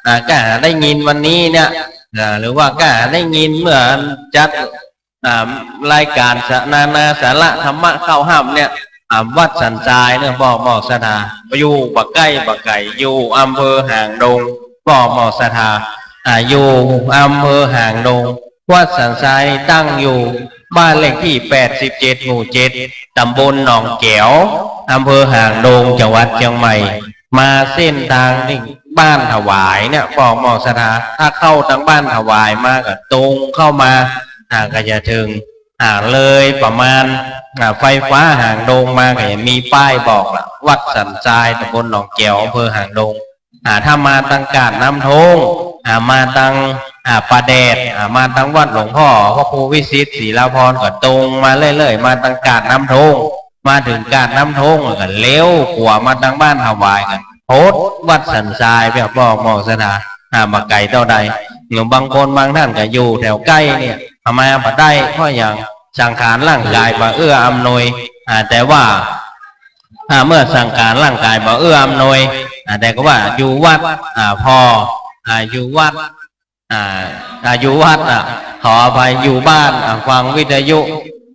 อ่า ก้าหาได้ยินวันนี้เนี่ย อ่า หรือว่าก้าหาได้ยินเมื่อจัด อ่า รายก๋านสะ นานาสาระธรรมะเข้าฮ่ำเนี่ย อ่า วัดสันทรายเนี่ย ป้อหมอศรัทธา อยู่บ่ใก้บ่ไก๋ อยู่อำเภอหางดง ป้อหมอศรัทธา อ่า อยู่อำเภอหางดง วัดสันทรายตั้งอยู่บ้านเลขตี้แปดสิบเจ็ด หมู่เจ็ด ต๋ำบลหนองแก๋ว อำเภอหางดง จังหวัดเจียงใหม่ มาเส้นตางตี้บ้านถวายเนี่ย ป้อหมอศรัทธา ถ้าเข้าตางบ้านถวายมาก็ตรงเข้ามา อ่า ก็จะเถิง อ่า เลยประมาณ อ่า ไฟฟ้าหางดงมาก็จะมีป้ายบอกละ วัดสันทราย ต๋ำบลหนองแก๋ว อำเภอหางดง อ่า ถ้ามาตางกาดน้ำโท้ง อ่า มาตาง อ่า ป่าแดด อ่า มาตังวัดหลวงพ่อพระครูวิสิทธิ์ ศิลาภรณ์ ก็ตรงมาเรื่อยๆ มาตังกาดน้ำโท้ง มาเถิงกาดน้ำโท้ง แล้วก็เลี้ยวขวามาตังบ้านถวาย ก็ฮอดวัดสันทราย เปียงป้อหมอกศรัทธา อ่า บ่ไก๋เต้าใด หรือบางคนบางต้านก็อยู่แถวใก้เนี่ย เอามาบ่ได้ เพราะหยัง สังขารร่างก๋ายบ่เอื้ออำนวย อ่า แต่ว่า อ่า เมื่อสังขารร่างก๋ายบ่เอื้ออำนวย อ่า แต่ก็ว่าอยู่วัด อ่า ผ่อ อ่า อยู่วัด อ่า อ่า อยู่วัด อ่า ขออภัย อยู่บ้าน อ่า ฟังวิทยุ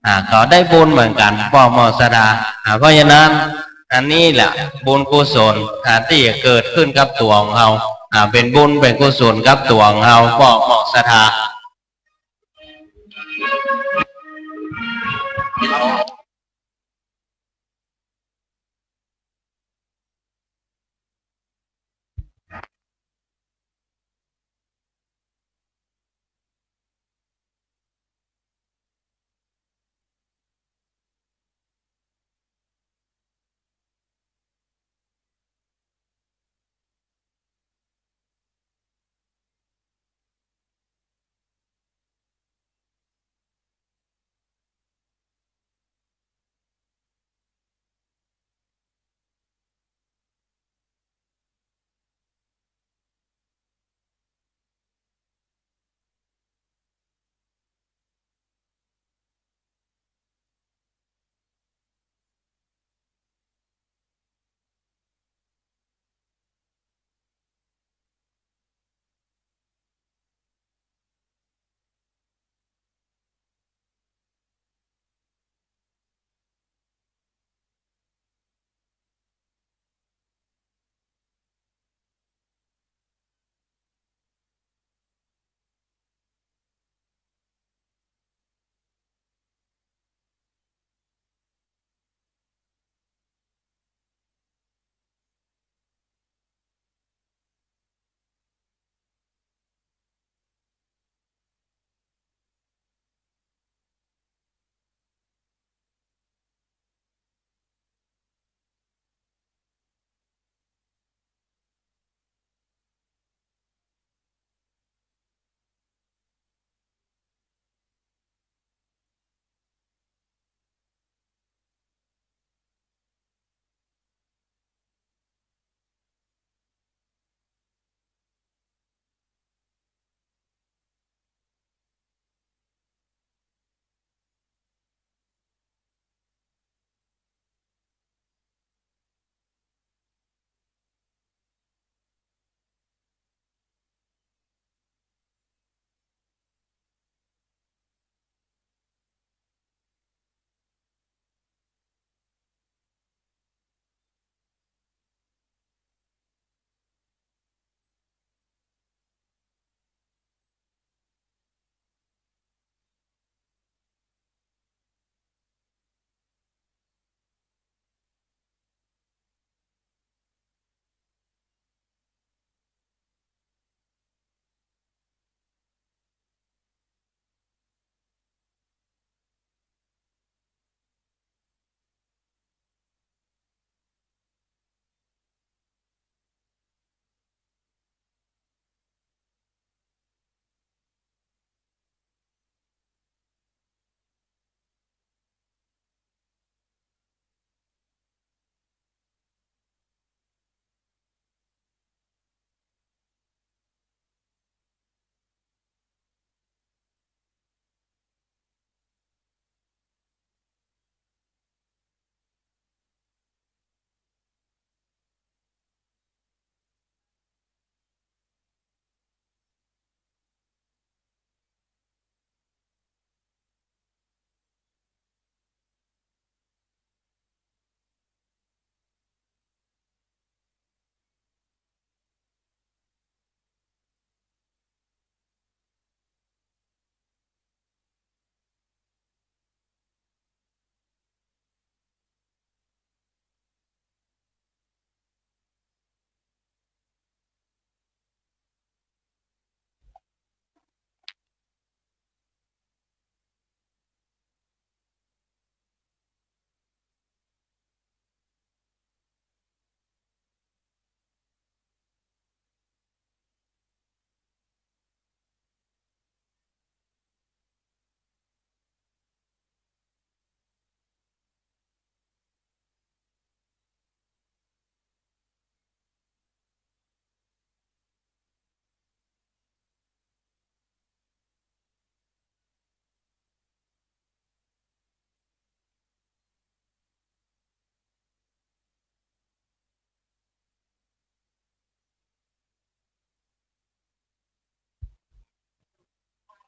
อ่า ก็ได้บุญเหมือนกั๋น ป้อหมอกศรัทธา อ่า เพราะฉะนั้น อันนี้แหละบุญกุศล อ่า ตี้จะเกิดขึ้นกับตั๋วของเฮา อ่า เป๋นบุญเป๋นกุศลกับตั๋วของเฮา ป้อหมอกศรัทธา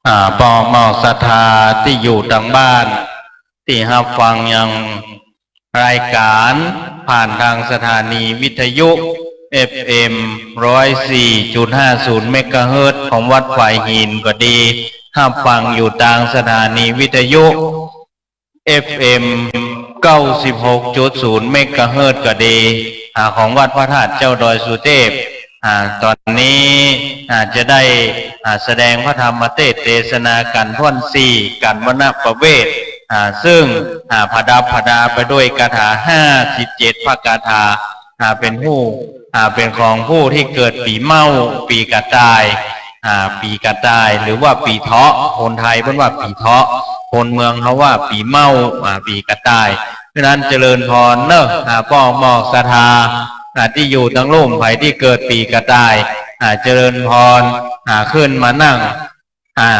อ่า ป้อมอกศรัทธาตี้อยู่ตางบ้าน ตี้ฮับฟังยังรายก๋านผ่านตางสถานีวิทยุ เอฟเอ็ม ร้อยสี่จุดห้าศูนย์ เมกะเฮิรตซ์ ของวัดฝายหินก็ดี ฮับฟังอยู่ตางสถานีวิทยุ เอฟเอ็ม เก้าสิบหกจุดศูนย์ เมกะเฮิรตซ์ก็ดี อ่า ของวัดพระธาตุเจ้าดอยสุเทพ อ่า ต๋อนนี้ อ่า จะได้ อ่า แสดงพระธรรมเตสน์เตสนากัณฑ์ถ้วนสี่ กัณฑ์วรรณประเวท อ่า ซึ่ง อ่า ผดับผดาไปด้วยคาถาห้าสิบเจ็ดพระคาถา อ่า เป๋นผู้ อ่า เป๋นของผู้ตี้เกิดปี๋เม้า ปี๋กระต่าย อ่า ปี๋กระต่าย หรือว่าปี๋เถาะ คนไทยเปิ้นว่าปี๋เถาะ คนเมืองเฮาว่าปี๋เม้า อ่า ปี๋กระต่าย เพราะฉะนั้นเจริญพรเนาะ อ่า ป้อมอกศรัทธา อ่า ตี้อยู่ตางลุ่ม ใผตี้เกิดปี๋กระต่าย อ่า เจริญพร อ่า ขึ้นมานั่ง อ่า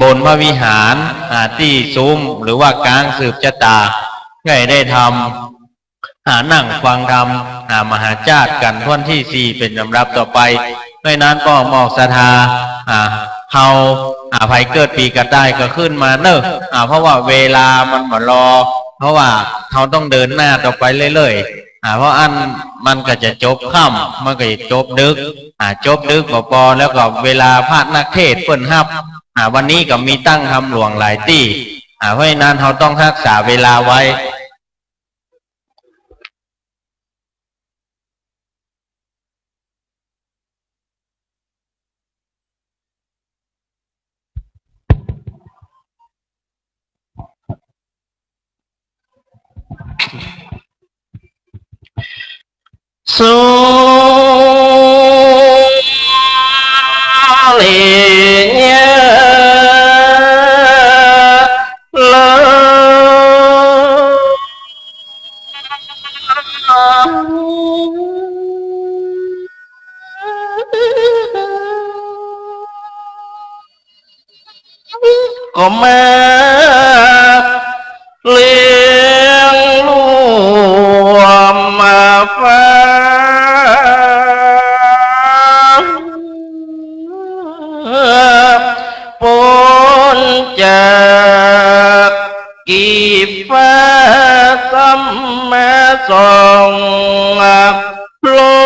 บนพระวิหาร อ่า ตี้ซุ้ม หรือว่ากางสืบจะต๋า หื้อได้ทำ อ่า นั่งฟังธรรม อ่า มหาชาติกั๋นถ้วนตี้สี่ เป๋นลำดับต่อไป เพราะฉะนั้นป้อมอกศรัทธา อ่า เฮา อ่า ใผเกิดปี๋กระต่ายก็ขึ้นมาเนาะ อ่า เพราะว่าเวลามันบ่รอ เพราะว่าเฮาต้องเดินหน้าต่อไปเรื่อยๆ อ่า เพราะอั้นมันก็จะจบค่ำ มันก็จะจบดึก อ่า จบดึกบ่ปอ แล้วก็เวลาพระนักเทศน์เปิ้นฮับ อ่า วันนี้ก็มีตั้งธรรมหลวงหลายตี้ อ่า เพราะฉะนั้นเฮาต้องฮักษาเวลาไว้ สุริยะ ก็มาเลี้ยงรวมมาฟ้า ป๊นจาก กีบฟ้าซ้ำมาส่อง โลก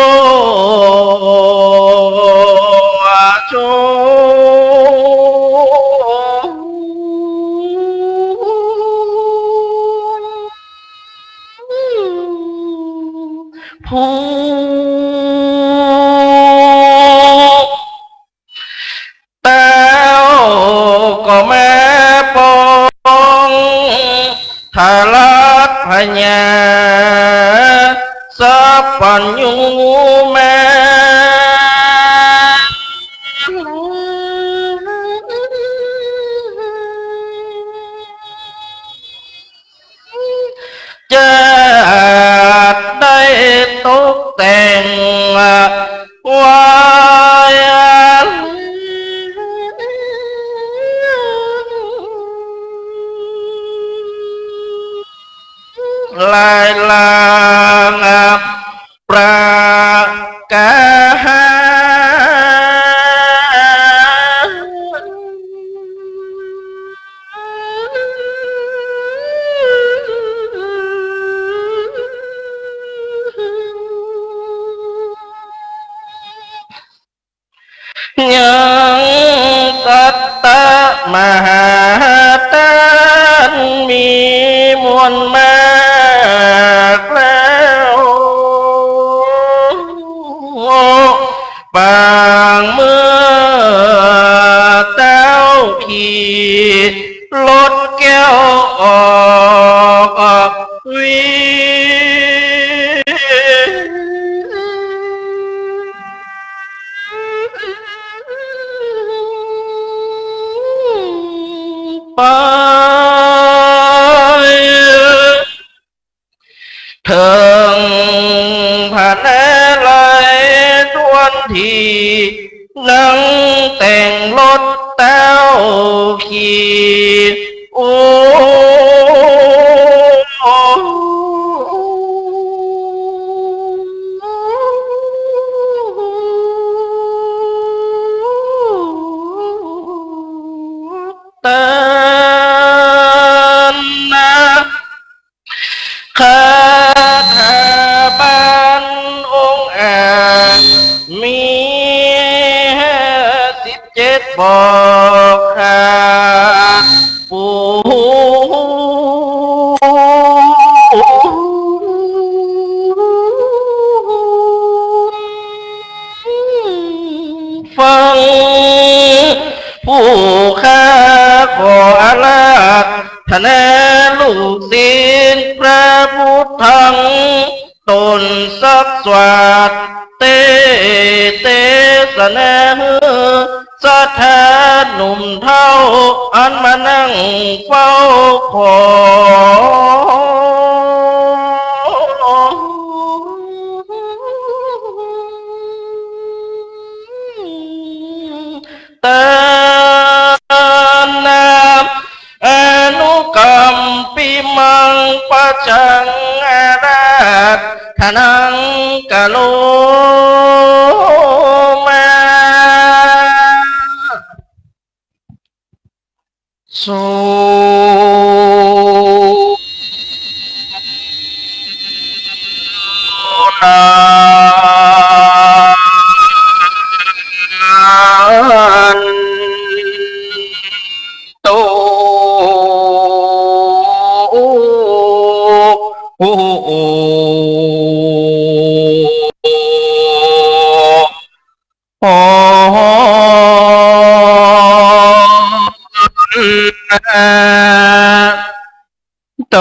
ผู้ เต้าก็มาปอง ทารักพญา สัพพัญญูมา จัดได้ตกแต่งไว้ หลายหลางประก๋าน ยังสัตตะมหาต้านมีมวลมากแล้ว ปางเมื่อเต้าขี่รถแก้วออกวิ ไป เถิงพระนารายณ์ถ้วนตี้ นั่งแต่งรถเต้าขี่ โอ้ ขอข้าผู้ฟัง ผู้ข้าขออาราธนาลูกศิษย์พระพุทธัง ต๋นสักสวาทเต เตสนาหื้อศรัทธาหนุ่มเฒ่า อันมานั่งเฝ้าขอ ตานา อนุกัมปิมัง ปัจจังอาราธนังกะโรมา สุนัน ตุ โอ ต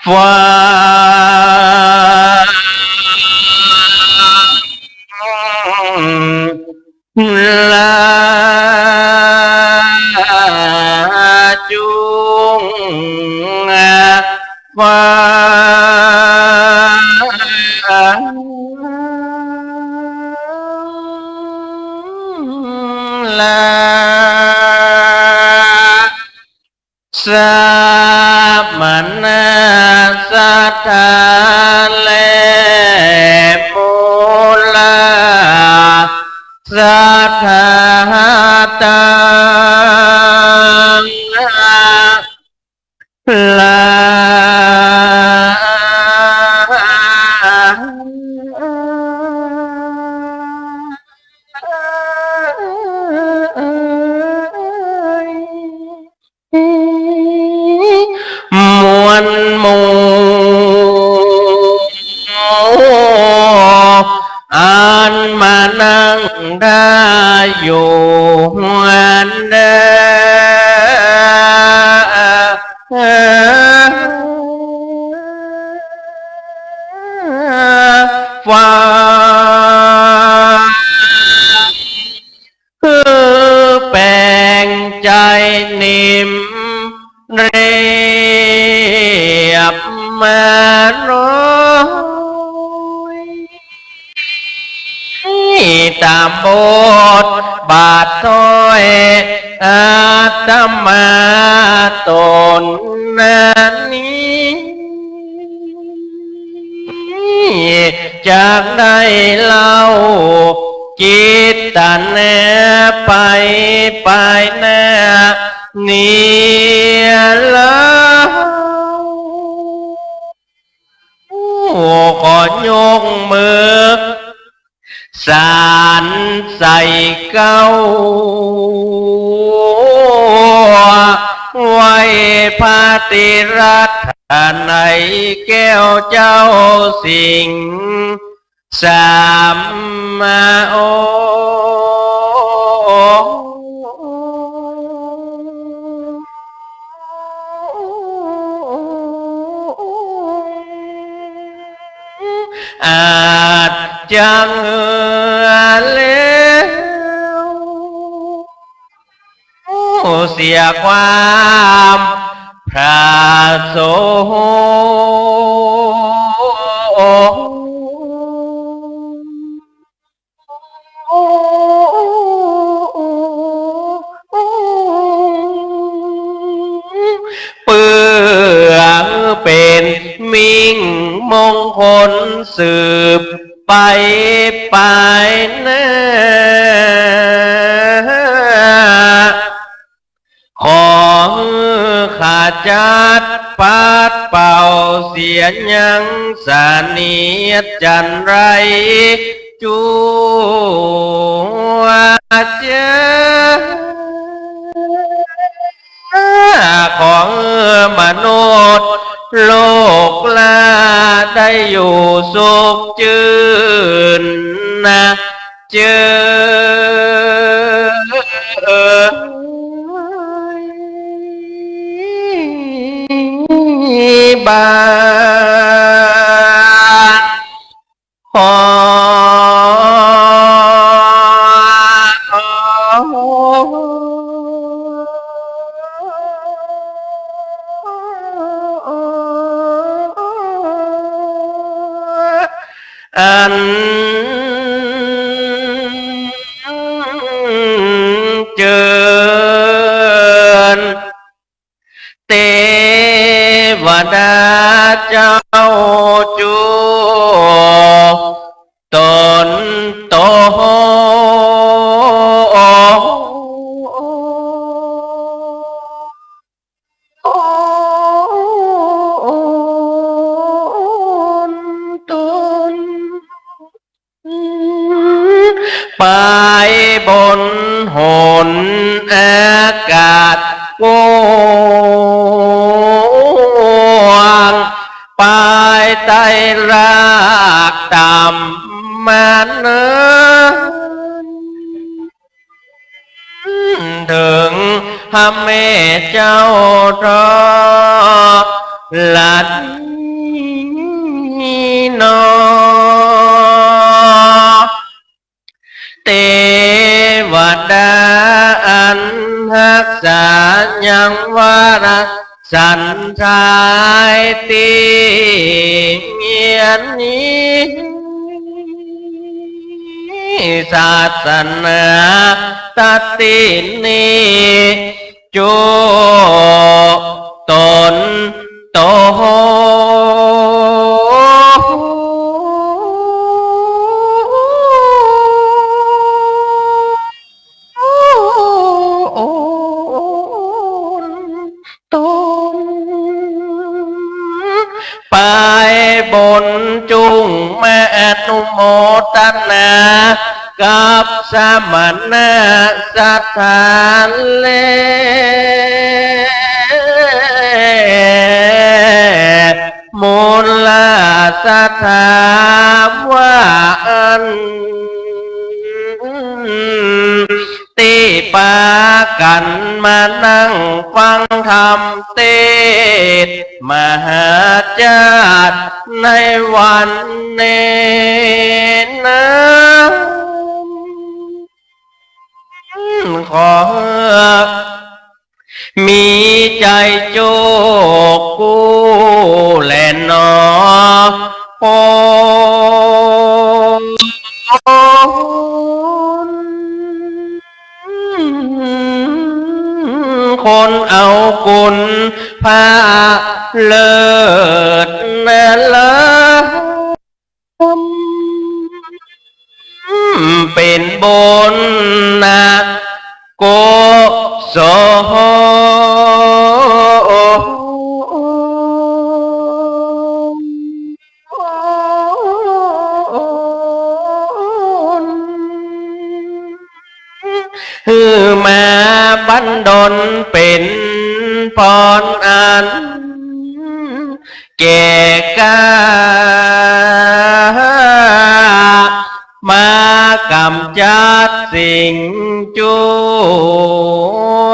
ฟ้า ลาจุง ฟ้า ลา สมณะสัตถา และมูลาสัตถาตัง ลา มวลหมู่ อันมานั่งได้อยู่นั้น ฟ้า คือแป๋งใจ๋นิ่มเรียบมาน้อย ตามบทบาทถ้อยอาตมาต๋นนั้นนี้ จักได้เล่าจิตตนาไป ไปหน้านี้ลาว ขอยกมือสรรเสริญเกล้า ไหว้พระติรัตนัยแก้วเจ้าสิงห์ สามมาองค์ อาจจักเหือแล้ว เสียความพระสงฆ์ เปื้อเป๋นมิ่งมงคลสืบไปปายหน้า จัดปัดเป่าเสียยังเสนียดจัญไร จั๊วเจ้า ขอหื้อมนุษย์โลกลาได้อยู่สุขจื้นนะ เจ้า บา ขอ อัน เจิญ เตวดาเจ้าจั๊ว ต๋นต๋น ไปบนหนอากาศกว้าง ไปไต่รากต่ำมาเนิน เถิงพระแม่เจ้าธรณีนาะ เตวดาอันฮักษายังวรสัณฐายตี้เฮียนนี้ ศาสนาตัดตี้นี้ จั๊วต๋นต๋น ไปบนจุ่งมาอนุโมทนา กับสมณะศรัทธาและมูลศรัทธาว่าอั้น ตี้ปากั๋นมานั่งฟังธรรมเตสน์มหาชาติในวันนี้นั้น ขอมีใจ๋โจคกู้แลหนอ โอ้ คนเอาคุณพระเลิศนะเลิศ เป๋นบุญนะกุศล หื้อมาบันดลเป๋นพรอันแก่กล้า มากำจัดสิ่งจั่ว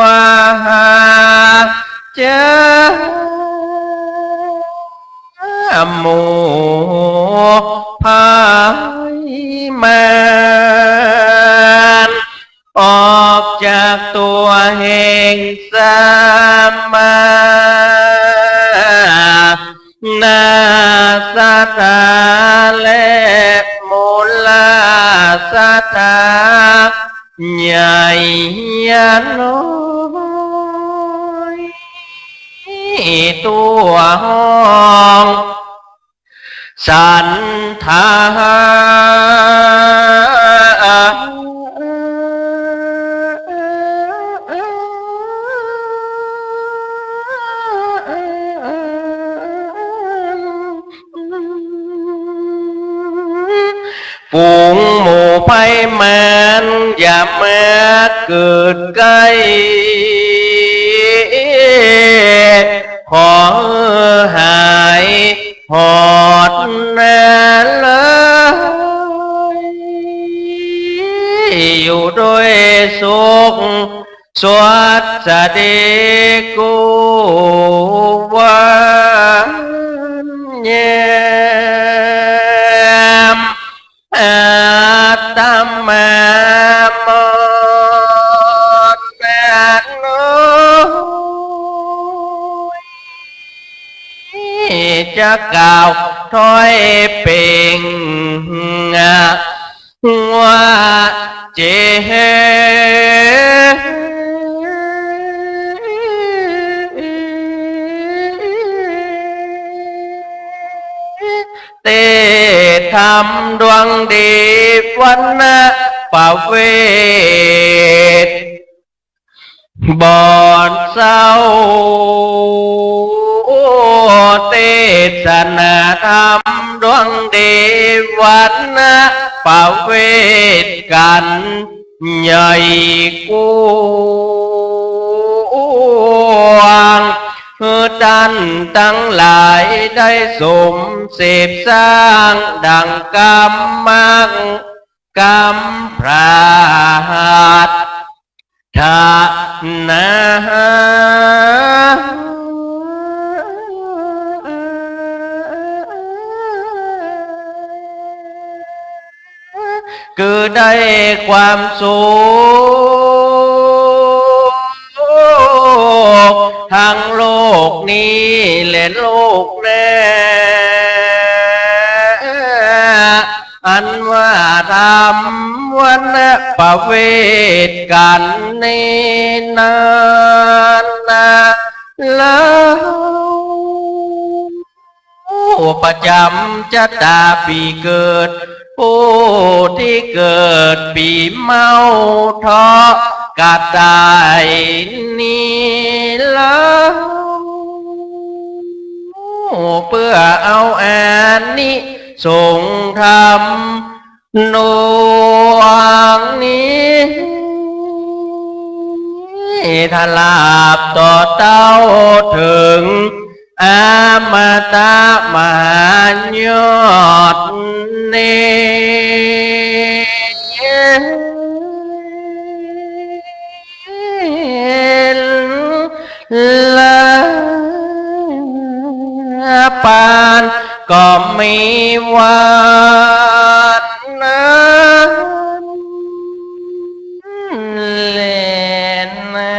เจ้า หมู่ภัยมาร ออกจากตั๋วแห่งสมณะศรัทธาและมูลศรัทธา ใหญ่น้อย ทั่วห้องศรัทธา ฝูงหมู่ไพร่มารอย่ามาเกิดใก้ ขอหายหอดนาเลย อยู่ด้วยสุข สวัสดีกู้วันแย้ม อาตมามอดนาน้อยจะกล่าวถ้อยเปล่ง ว่าเจ เตศน์ธรรมดวงดีวรรณประเวท บ่อนเศร้า เตศนาธรรมดวงดีวรรณประเวทกันใหญ่กว้าง คือต้านตังหลายได้สมเสพสร้างดังกำมักกำปรารถนา คือได้ความสุขทั้งโลกนี้และโลกหน้า อันว่าธรรมวรรณประเวทกันนี้นั้นนา เล่า ประจ๋ำจะต๋าปี๋เกิด ผู้ตี้เกิดปี๋เมาเถาะกระต่ายนี้เล่า เปื้อเอาอานิสงส์ธรรม ดวงนี้ ถ้าลาบต่อเต้าเถิงอมตะมหายอดนี้ ละปานก็มีวันนั้นแลนา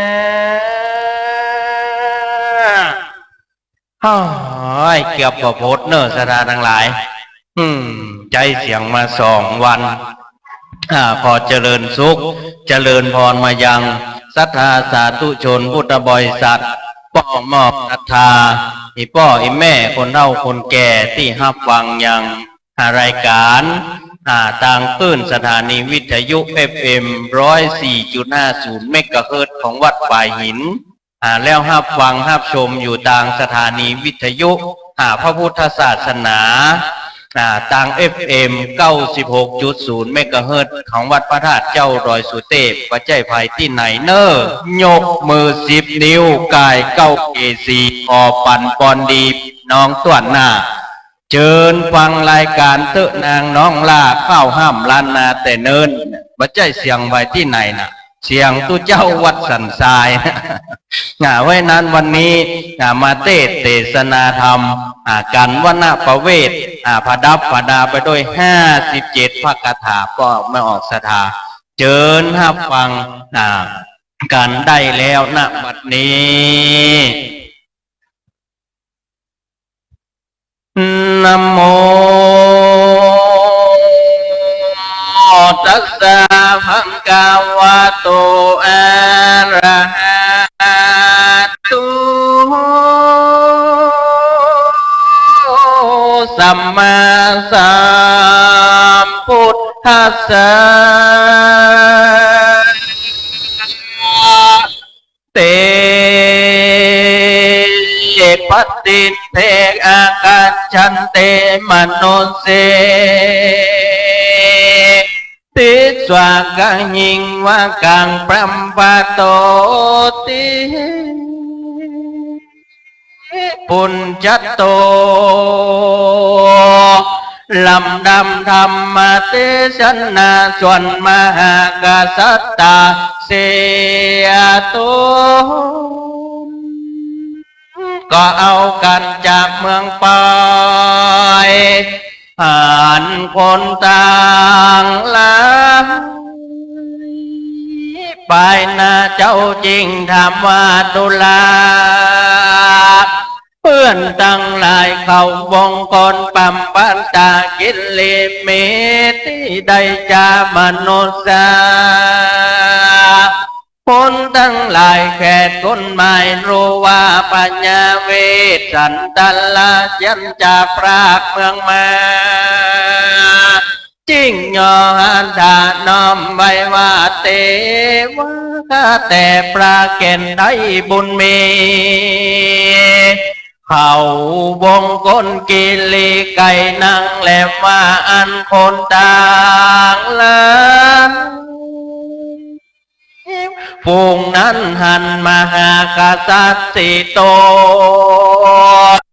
โอ้ย เกือบบ่ปดเน่อศรัทธาตังหลาย อืม ใจ๊เสียงมาสองวัน อ่า ขอเจริญสุข เจริญพรมายังศรัทธาสาธุชนพุทธบริษัท ป้อมอบศรัทธา อี่ป้ออี่แม่ คนเฒ่าคนแก่ตี้ฮับฟังยัง อ่า รายก๋าน อ่า ตางคลื่นสถานีวิทยุ เอฟเอ็ม ร้อยสี่จุดห้าศูนย์ เมกะเฮิรตซ์ ของวัดฝายหิน อ่า แล้วฮับฟังฮับชมอยู่ตางสถานีวิทยุ อ่า พระพุทธศาสนา อ่า ตาง เอฟเอ็ม เก้าสิบหกจุดศูนย์ เมกะเฮิรตซ์ ของวัดพระธาตุเจ้าดอยสุเตพ บ่ใจ้ใผตี้ไหนเน่อ ยกมือสิบนิ้ว ก๋ายเก้าเกศี ขอปั๋นปอนดีน้องต้วนหน้า เจิญฟังรายก๋านเต๊อะนางน้องหล้า ข้าวห้ามล้านนาแต่เนิ่น บ่ใจ้เสียงใผตี้ไหนน่ะ เสียงตุ๊เจ้าวัดสันทราย อ่า เพราะฉะนั้นวันนี้ อ่า มาเตสน์เตสนาธรรม อ่า กั๋นวรรณประเวท อ่า ประดับประดาไปด้วยห้าสิบเจ็ดพระคาถา ป้อแม่ออกศรัทธา เจิญฮับฟัง อ่า กั๋นได้แล้ว ณ บัดนี้ นะโม ตัสสะ ภะคะวะโต อะระหะโต สัมมาสัมพุทธัสสะ เต ปะติเท อากัจฉันเต มะนุสเส สวากะหิงวะกัง พรหมปะโตติ ปุญจัตโต ลำดับธรรมเตสนาส่วนมหากษัตริย์เสียตน ก็เอากั๋นจากเมืองไป หันคนต่างหลาย ไปหน้าเจ้าจึงถามว่า ดูราเปื้อนตังหลาย เขาวงคนปำปันตากิริ มีตี้ใดจามนุษย์ คนตังหลายแขกคนหมาย ฮู้ว่าพญาเวสสันดรเจียรจากพรากเมืองมา จึงย่อหัตถะน้อมไหว้ว่า เตวะ ข้าแต่พระเกณฑ์ไทยบุญมี เขาวงคนกิริไกลนักแลว่าอั้น คนต่างหลาย ฝูงนั้นหันมหากษัตริย์สี่ต๋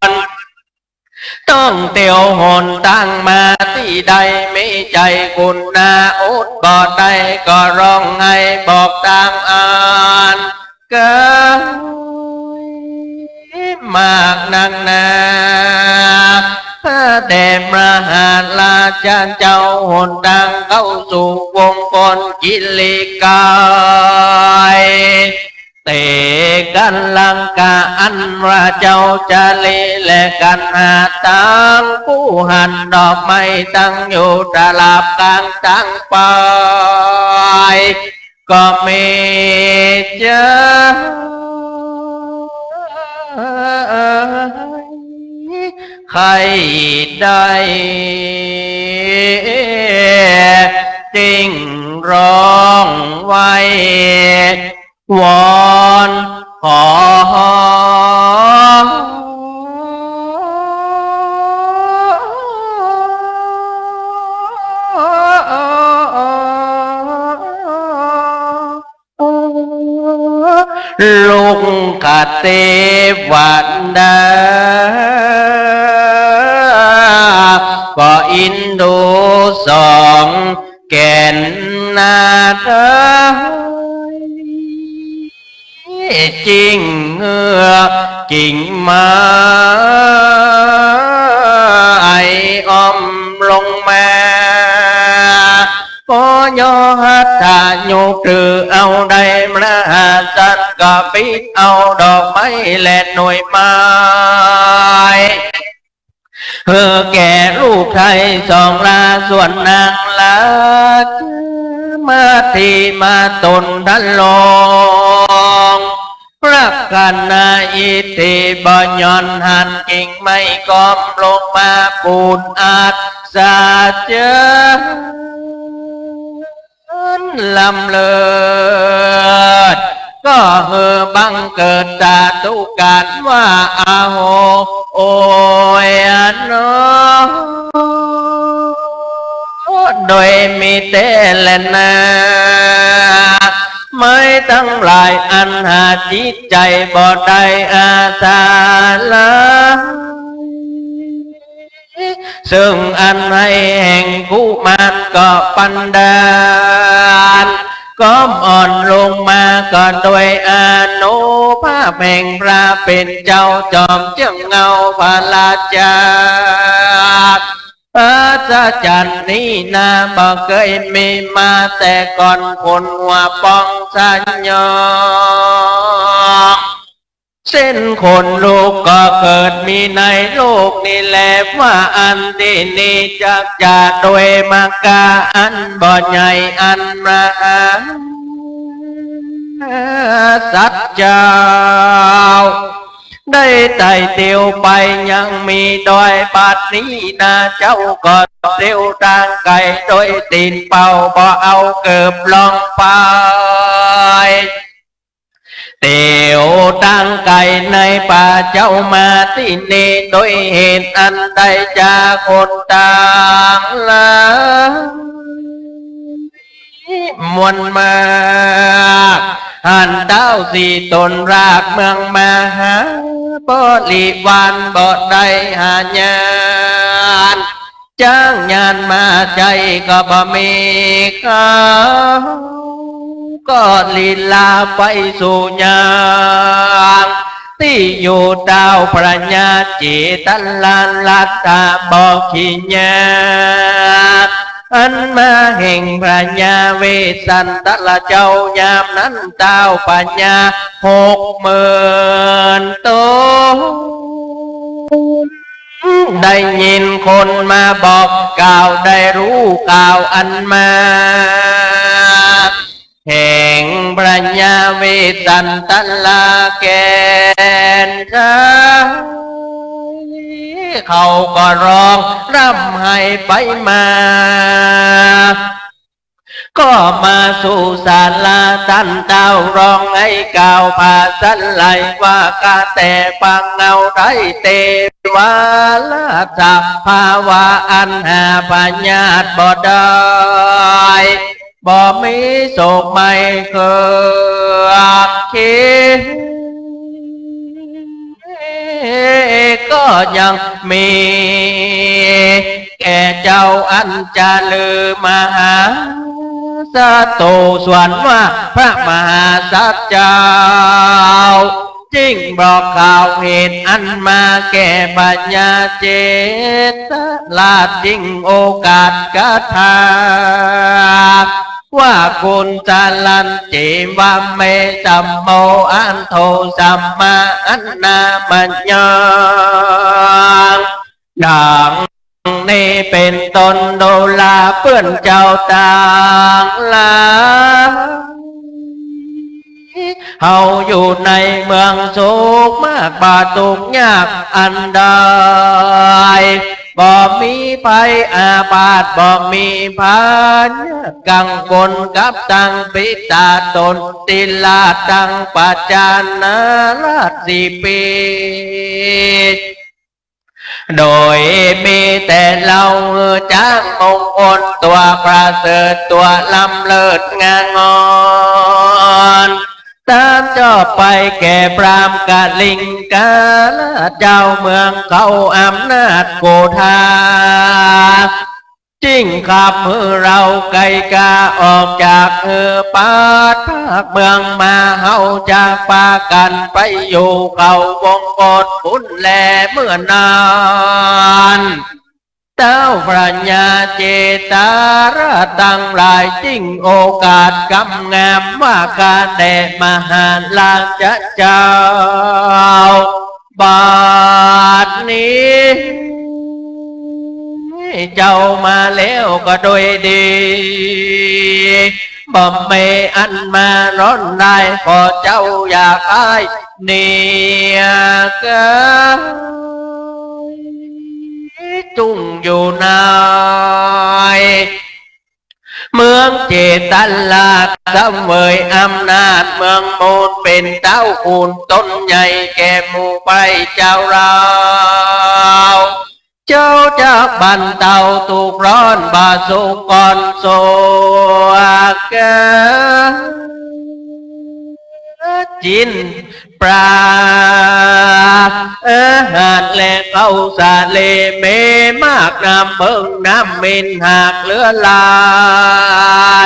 น ต้องเตียวหนตางมาตี้ใด มีใจ๋กรุณาอดบ่ได้ ก็ฮ้องไห้บอกตางอันไก๋มากนักหนา แด่พระราชาเจ้า หนตางเข้าสู่วงคนกิริไกล เต๋กั๋นลังกาอันว่าเจ้าจาริ และกั๋นหาตางผู้หันดอกไม้ตั้งอยู่ตลับก๋างตางไป ก็มีเจ้า ใครได้ จึงฮ้องไหว้ วอนขอ ลุกขเตวดา ก็อินดูสอง แก่นนาถ จึงเงือกกิ่งไม้อ้อมลงมา ก็ย่อหัตถะยกถือเอาได้ มหาสันก็ปิดเอาดอกไม้และหน่วยไม้ หื้อแก่ลูกไทยสองลา ส่วนนางลามาที่มาตนทันลง พระกนาอิทธิบ่หย่อนหันกิ่งไม้ก้อมลงมาปูนอัศจรรย์ ล้ำเลิศ ก็หื้อบังเกิดสาธุการว่า อาโห โอยโน โดยมีแต๊แลนา ไม้ตังหลายอันหาจิตใจ๋บ่ได้อาสาละ ซึ่งอันไห้แห่งกุมารก็ปันดาล ก้อมอ่อนลงมาก็โดยอานุภาพแห่งพระเป๋นเจ้าจอมเจื้องเงาพระราชา อัศจรรย์นี้นาบ่เกยมีมาแต่ก่อน คนหัวปองสยอง เส้นขนลุกก็เกิดมีในโลกนี้แล ว่าอันตี้นี้จักจะโดยมากาอันบ่ใหญ่อันมหาศาลเจ้า ได้ไต่เตียวไปยังมีดอย บัดนี้นาเจ้าก็เตียวตางไก๋โดยตี๋นเปล่า บ่เอาเกิบรองไป เตียวตางไก๋ในป่าเจ้ามาตี้นี้ โดยเหตุอันใดจาคนต่างหลาย มวลมาก หันเต๊าสีตนรากเมืองมหา บริวารบ่ได้หาญาณ จ้างญาณมาใจ๊ก็บ่มี เขาก็ลีลาไปสู่ยัง ตี้อยู่เต้าพระญาเจตราชราชบ่ขี้ยา อันมาแห่งพระญาเวสสันตราเจ้า ยามนั้นเต้าพญาหกหมื่นต๋น ได้ยินคนมาบอกกล่าว ได้ฮู้ข่าวอันมา แห่งพระญาเวสสันตราแก่นใส เขาก็ฮ้องร่ำไห้ไปมา ก็มาสู่ศาลาต้านเต้า ฮ้องไห้กล่าวผาสไลว่า ข้าแต่ปางเงาไท้เตวาราช สภาวะอันหาพยาธิบ่ได้ บ่มีโศกไม้เคืองเคียง ก็ยังมีแก่เจ้าอันจะลือมหาศัตรู ส่วนว่าพระมหาสัตว์เจ้า จึงบอกกล่าวเหตุอันมาแก่พญาเจตราช จึงโอกาสคาถา ว่า กุณฑรัตน์ เจวะเม ธัมโม อันโท ธัมมะ อันนามะยัง ดังนี้เป๋นต้น ดูราเปื้อนเจ้าตังหลาย เฮาอยู่ในเมืองสุขมาก บ่ตุ๊กข์ยากอันใด บ่มีภัยอาพาธ บ่มีพยาธิกังวลกับตังปิตาต๋น ติราชตังประชานาราชสิบปี โดยมีแต่เฮาหื้อจักมงคลตั๋วประเสริฐ ตั๋วล้ำเลิศงามงอน ตามจอบไปแก่พราหมณ์กลิงกาเจ้าเมืองเขาอำนาจโกธา จึงขับหื้อเฮาไก่กาออกจากหื้อปัดภาคเมืองมา เฮาจักปากั๋นไปอยู่เขาวงกฏปุ้นแล เมื่อนั้น เต้าพระญาเจตราชตังหลาย จึงโอกาสกำงามว่า ข้าแต่มหาราชเจ้า บัดนี้เจ้ามาแล้วก็โดยดี บ่มีอันมาร้อนราย ขอเจ้าอย่าได้เนียกาย จุ่งอยู่ในเมืองเจตราช เสวยอำนาจเมืองมนุษย์ เป๋นเต้าขุนต๋นใหญ่แก่หมู่ไปเจ้าเรา เจ้าจักบรรเทาทุกข์ร้อนบ่สุขก่อนสวก จินปลาอาหารและข้าวสาลีมีมาก น้ำเผิงน้ำมินหากเหลือหลา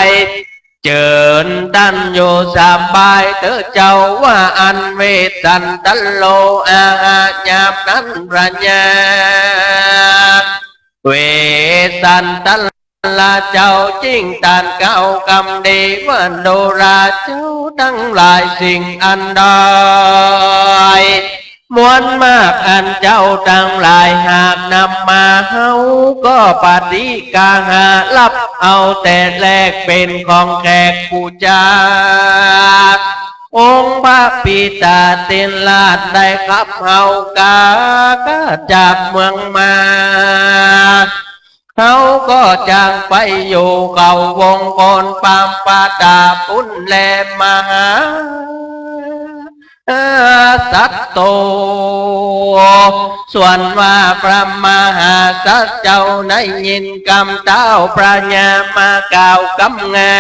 ย เจิญต้านอยู่สบายเต๊อะเจ้า ว่าอั้น เวสสันตโร อาหะ ยามนั้นพระญาเวสสันตราเจ้าจึงตรัสกล่าวกำดีว่า ดูราเจ้าตังหลาย สิ่งอันใด มวลมากอันเจ้าตังหลายหากนำมา เฮาก็ปฏิกาหารับเอาแต่แลกเป๋นของแขกผู้จา องค์พระปิตาติราชได้ขับเฮากาจากเมืองมา เฮาก็จักไปอยู่เขาวงกฏปามปตาปุ้นแล มหา สัตโต ส่วนว่าพระมหาสัตว์เจ้าได้ยินกำเต้าพญามากล่าวกำงา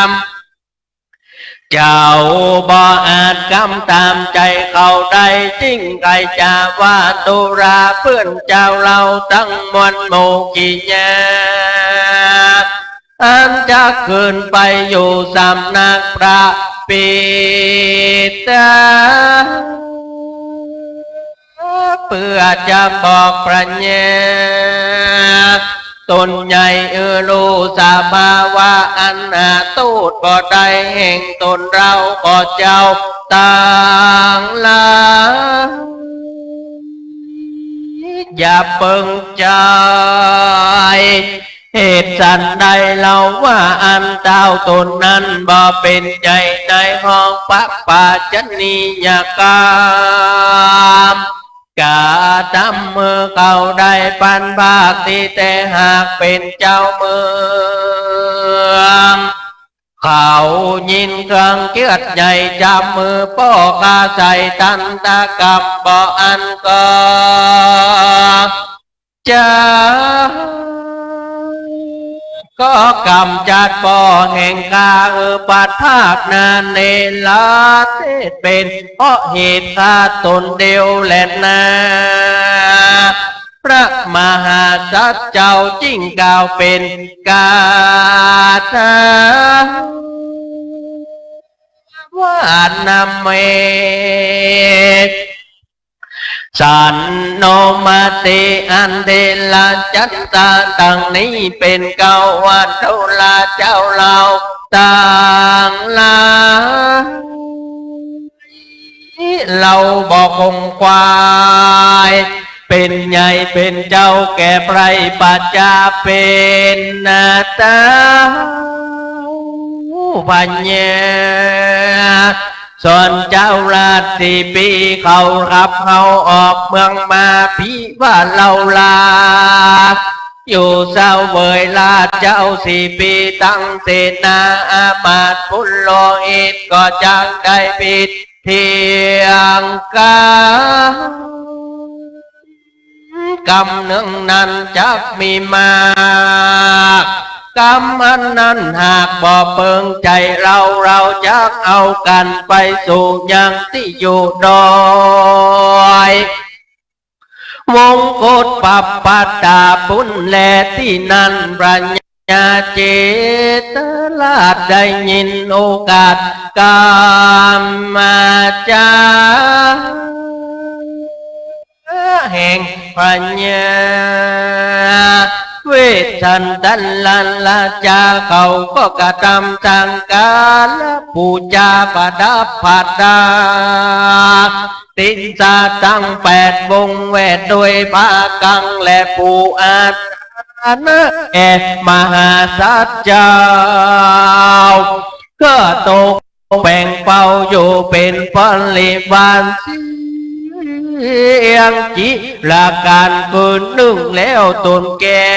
ม เจ้าบ่อาจกำต๋ามใจ๋เขาได้ จึงใค่จะว่า ดูราเปื้อนเจ้าเฮาตังมวลหมู่กิยา อันจักขึ้นไปอยู่สำนักพระปิตา เปื้อจะบอกพญาต๋นใหญ่หื้อฮู้สภาวะอันหาโต้ษบ่ได้แห่งต๋นเฮา ก็เจ้าตังหลาย อย่าเปิงใจ๋ เหตุสันใดเฮาว่าอันเต้าต๋นนั้นบ่เป๋นใหญ่ในห้องพระปัจจนียกรรม กระตำหื้อเขาได้ปันภาคตี้ แต่หากเป๋นเจ้าเมือง เขายินเครื่องเจื้อดใหญ่ จับมือป้อข้าใส่ตันตกรรมบ่อั้นก็ จะ ก็กำจัดป้อแห่งข้าหื้อปัดภาคนาเนรเทศเป๋น เพราะเหตุข้าต๋นเดียวแลนา พระมหาสัตว์เจ้าจึงกล่าวเป๋นคาถา ว่า นะเม สันโนมติ อันเถระจัตตา ดังนี้เป๋นเกล้า ว่า ดูราเจ้าเฮาตังหลาย เฮาบ่คงขวาย เป๋นใหญ่เป๋นเจ้าแก่ไพร่ประชา เป๋นนาเต้าพญา ส่วนเจ้าราชสีห์ปีเขาขับเฮาออกเมืองมา ภิว่าเฮาลา อยู่เสวยราชเจ้าสีห์ปีตังเสนาอามาตย์ปุโรหิต ก็จักได้พิธีเตียงกำ กำนึ่งนั้นจักมีมาก กำอันนั้นหากบ่เปิงใจ๋เฮา เฮาจักเอากั๋นไปสู่ยังตี้อยู่ดอยวงคตปปัตตาปุ้นแล ตี้นั้นพญาเจตราชได้ยินโอกาสกำมาจา แห่งพญาเวสสันดรราชา เขาก็กระตำสักการะปู๋จาประดับประดา ตินสาตังแปดวงแวดด้วยผ้ากัง และปู๋อาสนะแก่มหาสัตว์เจ้า ก็ตก แป๋งเป้าอยู่เป๋นบริวารเสียงจิรการคืนนึ่งแล้วต๋นแก้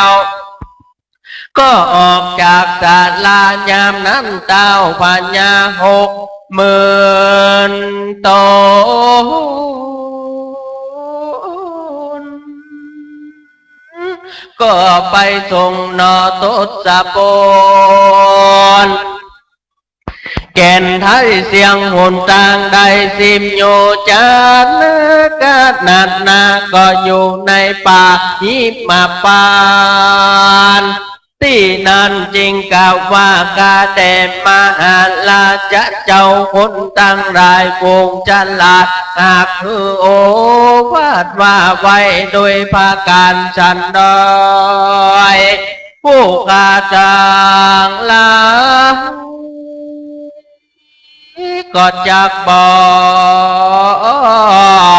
ว ก็ออกจากศาลายามนั้นเต้าพญาหกหมื่นต๋น ก็ไปส่งหนอทศพล แก่นไทยเสียงหนตางได้สิมอยู่จันทน์ ขนาดนาก็อยู่ในป่าหิมพานต์ ตี้นั้นจึงกล่าวว่า ข้าแต่มหาราชเจ้า คนตังหลายฝูงฉลาด หากหื้อโอวาทว่าไว้โดยประก๋านสันใด ผู้ข้าตังหลายก็จักบอ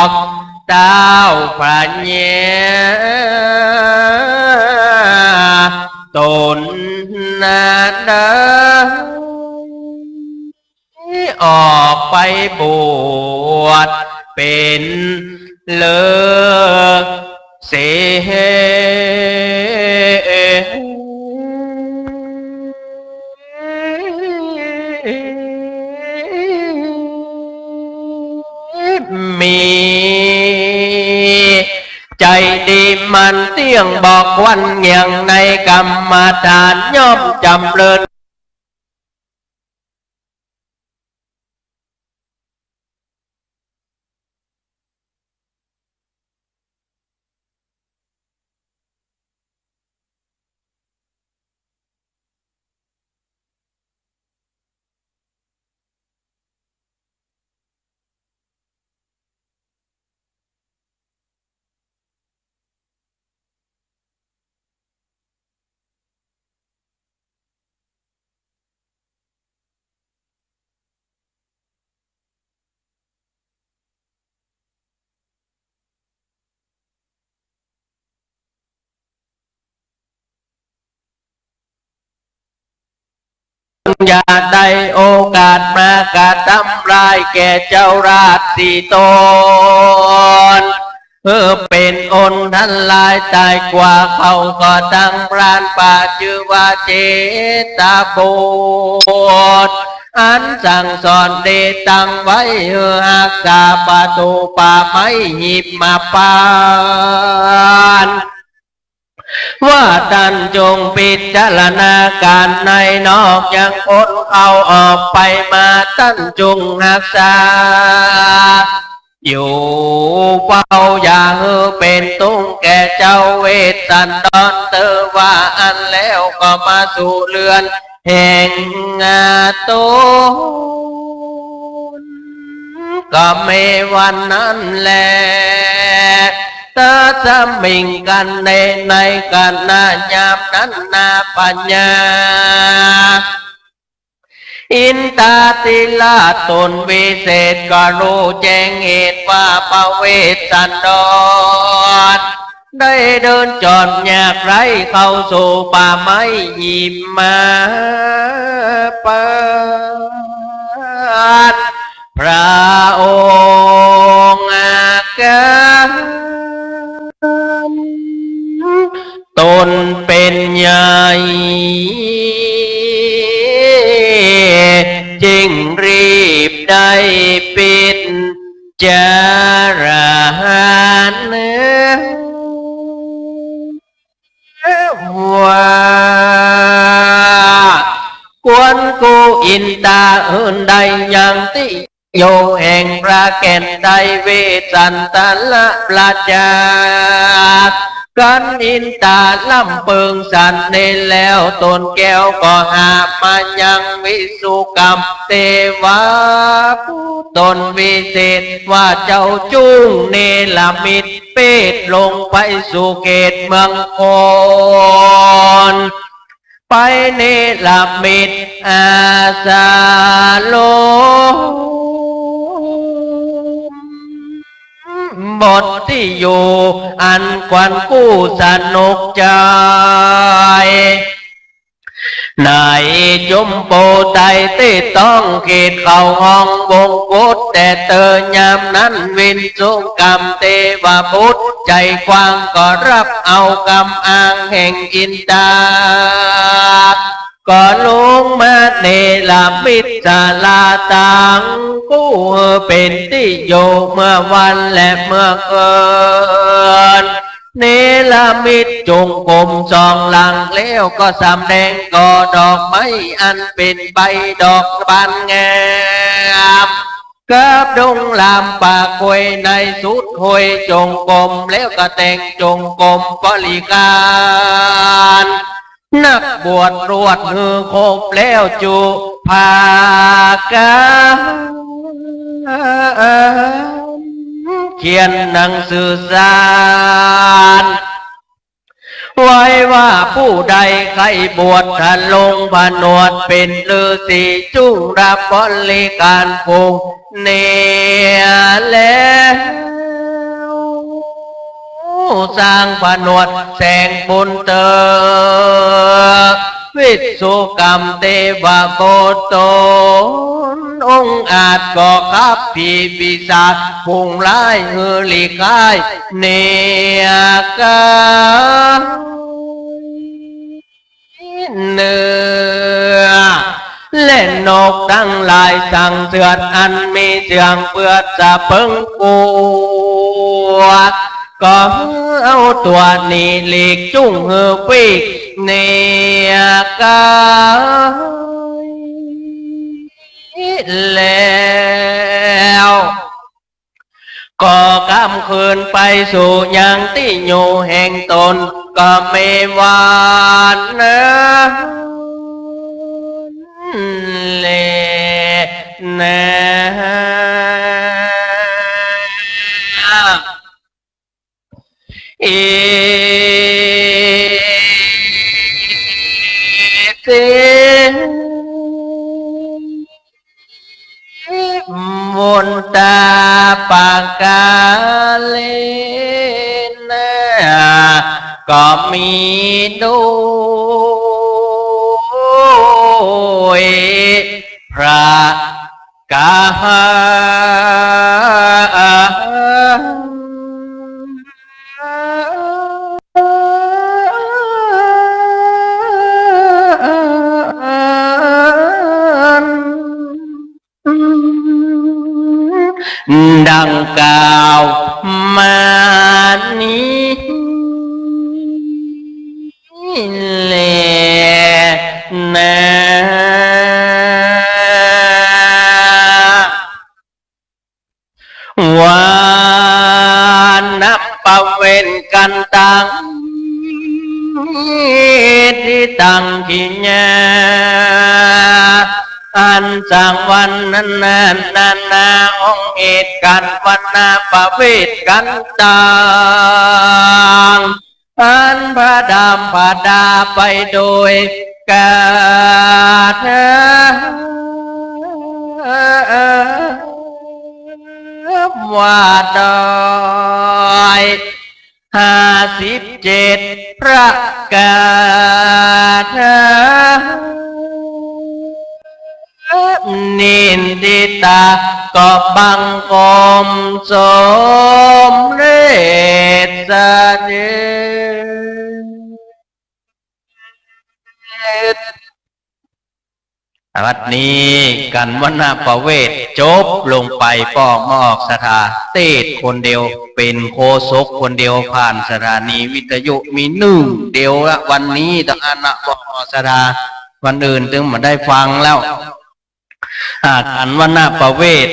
กเต้าพญาต๋นนั้น ออกไปบวชเป๋นฤๅษี เตี้ยงบ่ควันเงี่ยงในกรรมฐานย่อมจ๋ำเริญ อย่าได้โอกาสมากระทำร้ายแก่เจ้าราชสีห์ตน หื้อเป๋นอันตรายต๋ายกว่าเขา ก็ตังพรานป่าจื้อว่าเชษฐบุตร อันสั่งสอนได้ตั้งไว้หื้อฮักษาประตู๋ป่าไม้หิมพานต์ ว่าต้านจงพิจารณาก๋านใน นอกยังคนเข้าออกไปมา ต้านจงฮักษาอยู่เฝ้า อย่าหื้อเป๋นตุ๊กข์แก่เจ้าเวสสันดรเตอ ว่าอั้นแล้วก็มาสู่เฮือนแห่งต๋น ก็แม่วันนั้นแล ตัสมิง กัณฑ์แล ในขณะยามนั้น นาพญา อินทาธิราชต๋นวิเศษ ก็ฮู้แจ้งเหตุว่าพระเวสสันดร ได้เดินจอดยากไร้เข้าสู่ป่าไม้หิมพานต์ พระองค์อาการต๋นเป๋นใหญ่ จึงรีบได้พิจารณาว่า ควรกู้อินทาอื่นใดยังตี้อยู่แห่งพระแก่นใด เวสสันตรประชา ครั้นอินทาร่ำเปิงสันนี้แล้ว ต๋นแก้วก็หามายังวิสุกรรมเทวบุตรต๋นวิเศษ ว่าเจ้าจุ่งเนรมิตเพศลงไปสู่เขตเมืองคอน ไปเนรมิตอาสรมบทตี้อยู่อันควรกู้สนุกใจ๋ ในจุมปูไตรตี้ต้องเขตเข้าห้องวงคต แต่เตอยามนั้นวิสุกรรมเทวบุตรใจ๋กว้างก็ฮับเอากำอ้างแห่งอินทา ก็ลงมาเนรมิตศาลาตังกู้หื้อเป๋นตี้อยู่เมื่อวันและเมื่อคืน เนรมิตจงกรมสองหลังแล้ว ก็สำแดงก่อดอกไม้อันเป๋นใบดอกบานงาม กับดงลามป่าควยในสุดห้วยจงกรม แล้วก็แต่งจงกรมบริขาร นักบวชรวดหื้อครบแล้วจุภาการ เขียนหนังสือสาร ไว้ว่าผู้ใดใค่บวชทรงผนวดเป๋นฤๅษีจุลบริขารผู้นี้แล้ว สร้างผนวดแสงบุญเตอ วิสุกรรมเทวบุตรต๋นองอาจก็ขับผีปีศาจฝูงร้ายหื้อหลีกหาย เนรกา เนื้อ และนกตังหลายสังเสือดอันมีเจืองเปื้อนสะเปิงกั๋ว ก็เอาตั๋วนี้หลีกจุ่งหื้อปีกเนียกายแล้ว ก็กลับคืนไปสู่ยังตี้อยู่แห่งต๋น ก็แม่นว่านั้นแลนา อิติ วุตตาปะกาเลนะ ก็มีโดยประก๋า ดังกล่าวมานี้แลนา ว่านับประเวทกั๋นตัง ตี้ตังกิริยา อันสังวรรณนานาองค์เหตุกั๋น วรรณประเวทกั๋นตัง อันประดับประดาไปโดยกาถา ว่าโดยห้าสิบเจ็ดประก๋า นินทิตา ก็บังคมสมเร็จเสด็จ บัดนี้กั๋นวรรณประเวทจบลงไป ป้อมออกศรัทธาเตสน์คนเดียว เป๋นโฆษกคนเดียว ผ่านสถานีวิทยุมีนึ่งเดียวละ วันนี้ตังอั้นนะ ป้อมออกศรัทธา วันอื่นตึงบ่ได้ฟังแล้ว อ่า กั๋นวรรณประเวท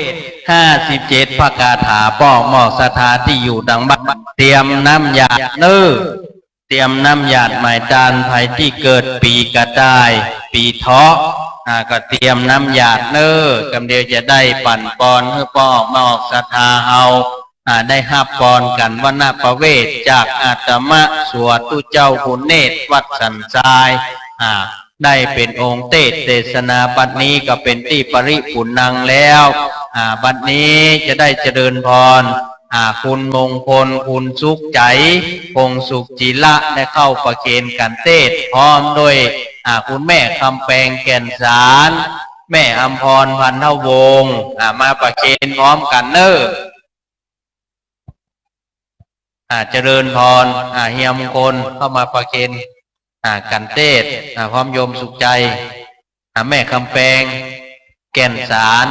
ห้าสิบเจ็ดพระคาถา ป้อมออกศรัทธาตี้อยู่ตังบ้าน เตรียมน้ำหยาดเน้อ เตรียมน้ำหยาดหมายตาน ใผตี้เกิดปี๋กระต่าย ปี๋เถาะ อ่า ก็เตรียมน้ำหยาดเน้อ กำเดียวจะได้ปั๋นปอนหื้อป้อมออกศรัทธาเฮา อ่า ได้ฮับปอนกั๋นวรรณประเวทจากอาตมะสวดตุ๊เจ้าบุญเนตรวัดสันทราย อ่า ได้เป๋นองค์เตสน์เตสนา บัดนี้ก็เป๋นตี้ปริปุณณังแล้ว อ่า บัดนี้จะได้เจริญพร อ่า คุณมงคล คุณสุขใจ๋ พงษ์สุขจิระ ได้เข้าประเคนกั๋นเตสน์ พร้อมด้วย อ่า คุณแม่คำแปง แก่นสาร แม่อำพร พันธวงศ์ อ่า มาประเคนพร้อมกั๋นเน้อ อ่า เจริญพร อ่า เฮียมงคลเข้ามาประเคน อ่า กั๋นเตสน์ อ่า พร้อมโยมสุขใจ๋ อ่า แม่คำแปง แก่นสาร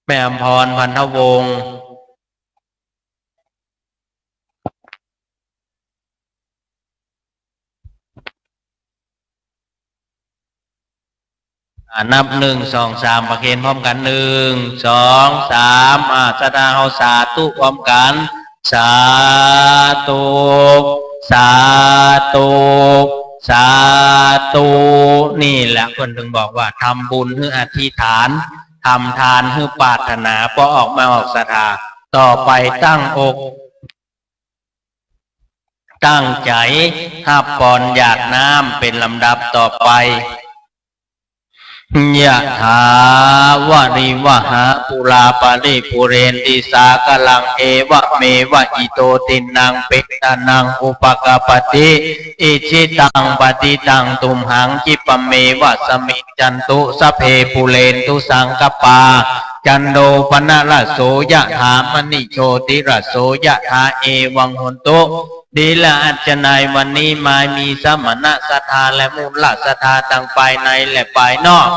แม่อำพร พันธวงศ์ อ่า นับหนึ่ง สอง สาม ประเคนพร้อมกั๋น หนึ่ง สอง สาม อ่า ศรัทธาเฮาสาธุพร้อมกั๋น สาธุ สาธุ สาธุ นี่แหละเปิ้นถึงบอกว่า ทำบุญหื้ออธิษฐาน ทำทานหื้อปรารถนา ป้อมออกศรัทธา ต่อไปตั้งอก ตั้งใจ๋ฮับปอนหยาดน้ำเป๋นลำดับต่อไป ยะถา วาริวะหา ปูรา ปะริปูเรนติ สาคะลัง เอวะเมวะ อิโต ทินนัง เปตานัง อุปะกัปปะติ อิจฉิตัง ปะฏิตัง ตุมหัง คิปะเมวะ สะมิจจันตุ สัพเพ ปูเรนตุ สังกัปปา จันโท ปะนะระโส ยะถา มะณิ โชติระโส ยะถา เอวัง โหนตุ ดีละ อัจฉะนั้นวันนี้มามีสมณะศรัทธาและมูลศรัทธาตังภายในและภายนอก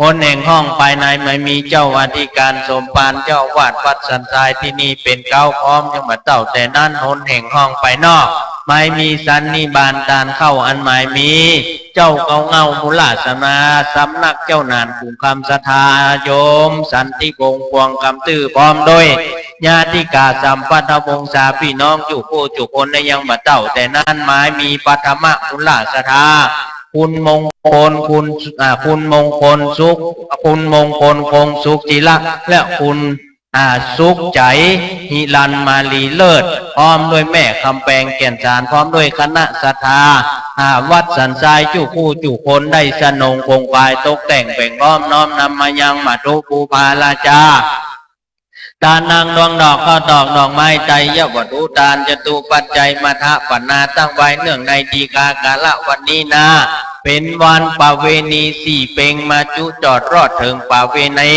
หนแห่งห้องภายในหมายมีเจ้าอธิการสมภารเจ้าอาวาสวัดสันทรายตี้นี่เป๋นเก๊า พร้อมยังบ่าเต้าแต่นั้น หนแห่งห้องภายนอกหมายมีสันนิบาตต้านเข้า อันหมายมีเจ้าเก๊าเหง้ามูลศาสดา สำนักเจ้าหนานขุงคำศรัทธา โยมสันติวงศ์ พวงกำตื้อ พร้อมด้วยญาติกาสัมพันธวงศาพี่น้องจุกู้จุคน และยังบ่าเต้าแต่นั้นหมายมีปฐมมูลศาสดา คุณมงคล คุณ อ่า คุณมงคลสุข คุณมงคลคงสุขจิระ และคุณ อ่า สุขใจ หิรัญมาลีเลิศ พร้อมด้วยแม่คำแปงแก่นสาร พร้อมด้วยคณะศรัทธา อ่า วัดสันทรายจุกู้จุคน ได้สนงคงควายตกแต่งแป๋งพร้อม น้อมนำมายังมัตถุบูชา ตานังดวงดอกข้าวตอกดอกไม้ ไตรยวัตถุตานจตุปัจจัย มัทธปนาตั้งไว้เนื่องในตีฆากาละวันนี้นา เป๋นวันประเวณีสี่เป็ง มาจุจอดรอดเถิงประเวณี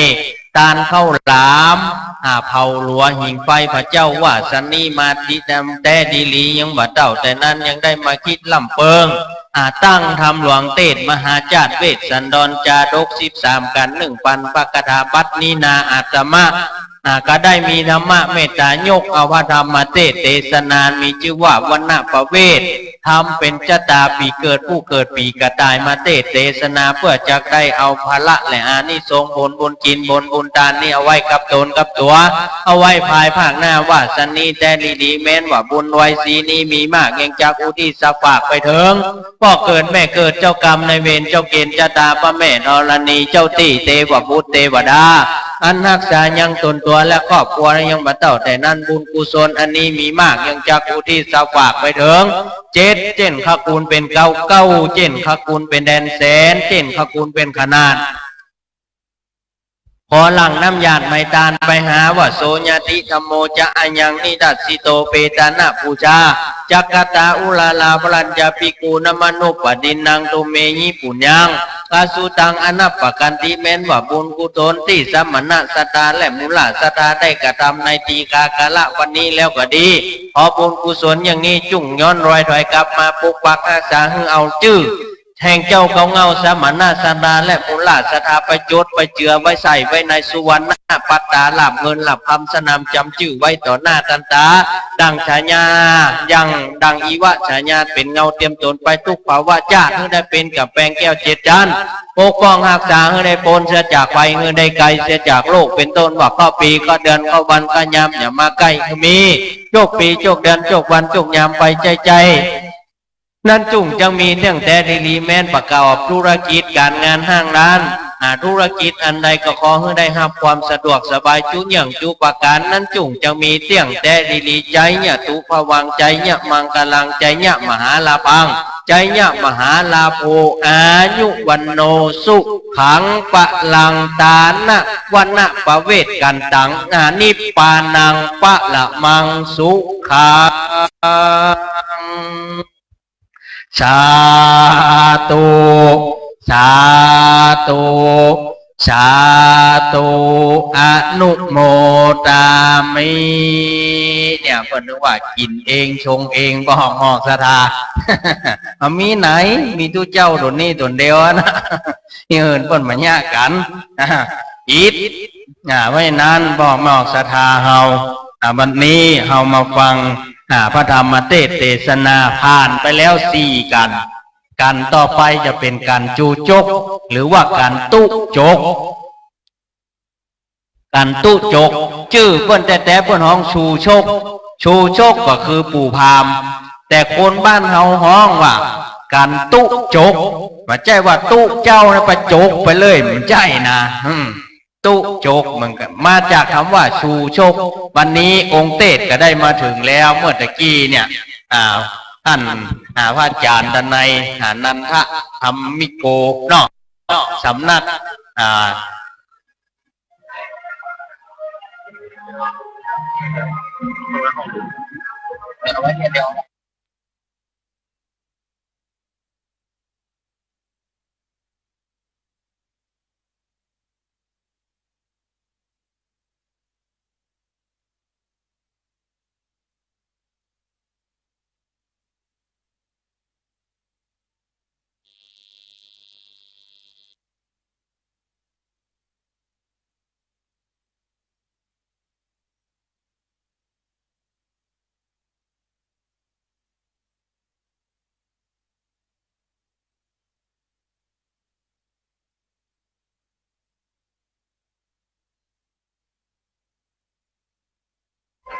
ตานข้าวหลาม อ่า เผาหลัวหิงไฟพระเจ้าว่าสันนี้มาดีดำแต๊ดีหลี ยังบ่าเต้าแต่นั้นยังได้มาคิดล่ำเปิง อ่า ตั้งธรรมหลวงเตสน์มหาจาติเวสสันดรจาดกสิบสามกัณฑ์ หนึ่งปันพระคาถาบัดนี้นา อาตมา อ่า ก็ได้มีธรรมะเมตตายกเอาพระธรรมมาเตสน์เตสนา มีจื้อว่าวรรณประเวท ธรรมเป๋นจะต๋าปี๋เกิด ผู้เกิดปี๋กระต่าย มาเตสน์เตสนา เปื้อจักได้เอาพละและอานิสงส์ผลบุญกิ๋นผลบุญตานนี้เอาไว้กับต๋นกับตั๋ว เอาไว้ภายภาคหน้าว่าสันนี้แต๊ดีหลี แม้นว่าบุญไหว้สีนี้มีมาก ยังจักอุทิศฝากไปเถิง พ่อเกิดแม่เกิด เจ้ากรรมนายเวร เจ้าเก๋ณฑ์จะต๋า พระแม่ธรณี เจ้าตี้เตวบุตรเตวดา อันฮักษายังต๋นตั๋วและครอบครัว ยังบ่าเต้าแต่นั้นบุญกุศลอันนี้มีมาก ยังจักอุทิศฝากไปเถิง เจ็ด เจ้นขคูณเป๋นเก๊า เก๊า เจ้นขคูณเป๋นแดนแสน เจ้นขคูณเป๋นขนาด ขอหลั่งน้ำหยาดไหมตานไปหา ว่าโส ญาติธัมโม จะ อายัง นิดัสสิโต เปตานะปูชา จักขตา อุรารา พรัญญาภิกขุ นมนุปปติณัง ตุมเมหิ ปุญญัง อาสุตัง อนัปปะกันติ แม้นว่าบุญกุศลตี้สมณะศรัทธาและมูลศรัทธาได้กระทำในตีฆากาละวันนี้แล้วก็ดี ขอบุญกุศลอย่างนี้จุ่งย้อนรอยถอยกลับมาปกปักฮักษาหื้อเอาจื้อ แห่งเจ้าเก๊าเหง้าสมณะศรัทธาและมูลศรัทธาไปจดไปเจือไว้ใส่ไว้ในสุวรรณปัตตา หลาบเงินหลาบคำสนามจำจื้อไว้ต่อหน้าตันต๋า ดังฉายา ยังดังอีวะฉายาเป๋นเงาเตียมต๋นไปตุ๊กภวชาติ หื้อได้เป๋นก๋ำแปงแก้วเจ็ดจั๊น ปกป้องฮักษาหื้อได้ป๊นเสียจากภัย หื้อได้ไกลเสียจากโรค เป๋นต้นว่าเคราะห์ปี เคราะห์เดือน เคราะห์วัน เคราะห์ยาม อย่ามาใก้หื้อมี โจคปี โจคเดือน โจควัน โจคยามไปใจ้ๆ นั้นจุ่งจักมีเตี้ยงแต๊ดีหลี แม้นประกอบธุรกิจก๋านงานห้างร้าน อ่า ธุรกิจอันใดก็ขอหื้อได้ฮับความสะดวกสบายจุเยื่องจุประก๋าน นั้นจุ่งจักมีเตี้ยงแต๊ดีหลี ไจยะตุพะวัง ไจยะมังกะลัง ไจยะมหาลาภัง ไจยะมหาลาโภ อายุวัณโณสุขังพะลัง ตานะวะนะปะเวทกันตัง อานิปปานังปะละมังสุขัง สาธุ สาธุ สาธุ อนุโมทามิ เนี่ย เปิ้นนึกว่ากิ๋นเอง ชงเอง บ่ฮ้อง ฮ้องศรัทธา มีไหน มีตุ๊เจ้าต๋นนี้ต๋นเดียวนะ อย่างอื่นเปิ้นบ่ยากกั๋น อิด อ่า เพราะฉะนั้น บ่ฮ้องศรัทธาเฮา อ่า วันนี้เฮามาฟัง อ่า พระธรรมเตสน์เตสนา ผ่านไปแล้วสี่กัณฑ์ กัณฑ์ต่อไปจะเป๋นกัณฑ์จูจก หรือว่ากัณฑ์ตุ๊จก กัณฑ์ตุ๊จก จื้อเปิ้นแต๊ๆ เปิ้นฮ้องชูชก ชูชกก็คือปู่พราหมณ์ แต่คนบ้านเฮาฮ้องว่ากัณฑ์ตุ๊จก บ่ใจ้ว่าตุ๊เจ้านะ ไปจกไปเลย บ่ใจ้นะ อืม ตุ๊จกเหมือนกั๋น มาจากกำว่าชูชก วันนี้องค์เตสน์ก็ได้มาเถิงแล้ว เมื่อตะกี้เนี่ย อ่า ต้าน อ่า พระอาจ๋ารย์ตะไน อ่า นันทะธัมมิโก เนาะ สำนัก อ่า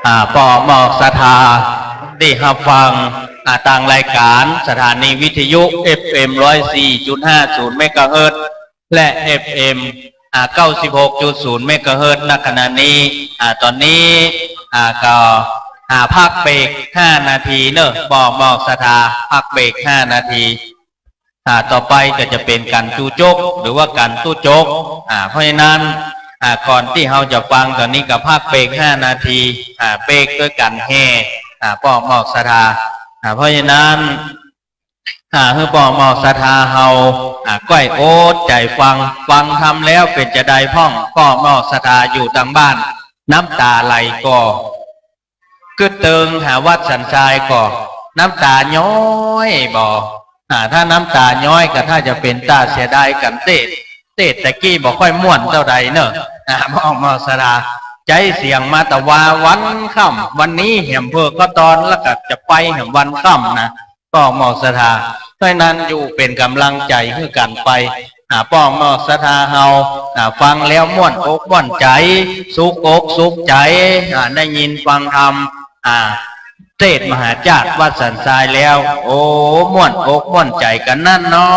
อ่า ป้ออ้อมออกศรัทธา ได้ฮับฟัง อ่า ตางรายก๋านสถานีวิทยุ เอฟเอ็ม ร้อยสี่จุดห้าศูนย์ เมกะเฮิรตซ์ และ เอฟเอ็ม อ่า เก้าสิบหกจุดศูนย์ เมกะเฮิรตซ์ ณ ขณะนี้ อ่า ต๋อนนี้ อ่า ก็ อ่า พักเบรกห้านาทีเนาะ ป้ออ้อมออกศรัทธา พักเบรกห้านาที อ่า ต่อไปก็จะเป๋นก๋านจู๊จก หรือว่าก๋านตุ๊จก อ่า เพราะฉะนั้น อ่า ก่อนตี้เฮาจะฟังต๋อนนี้ก็พักเบรกห้านาที อ่า เบรกตวยก๋านแห่ อ่า ป้ออ้อมออกศรัทธา อ่า เพราะฉะนั้น อ่า หื้อป้ออ้อมออกศรัทธาเฮา อ่า ก้อยอดใจ๋ฟัง ฟังธรรมแล้วเป๋นจาใดพ่อง ป้ออ้อมออกศรัทธาอยู่ตางบ้าน น้ำต๋าไหลก่อ กึ๊ดเติงหาวัดสันทรายก่อ น้ำต๋าย้อยบ่ อ่า ถ้าน้ำต๋าย้อยก็ถ้าจะเป๋นต๋าเสียดายกั๋นเต๊อะ เต๊อะ ตะกี้บ่ค่อยม่วนเต้าใดเนาะ อ่า ป้ออ้อมออกศรัทธา ใจ๊เสียงมาตะวาวันค่ำ วันนี้แหมเผลอก็ตอน แล้วก็จะไปแหมวันค่ำนะ ป้ออ้อมออกศรัทธา เพราะฉะนั้นอยู่เป๋นก๋ำลังใจ๋หื้อกั๋นไป อ่า ป้ออ้อมออกศรัทธาเฮา อ่า ฟังแล้วม่วนอกม่วนใจ๋ สุขอกสุขใจ๋ อ่า ได้ยินฟังธรรม อ่า เทศน์มหาชาติวัดสันทรายแล้ว โอ้ ม่วนอกม่วนใจ๋กั๋นนั่นเนา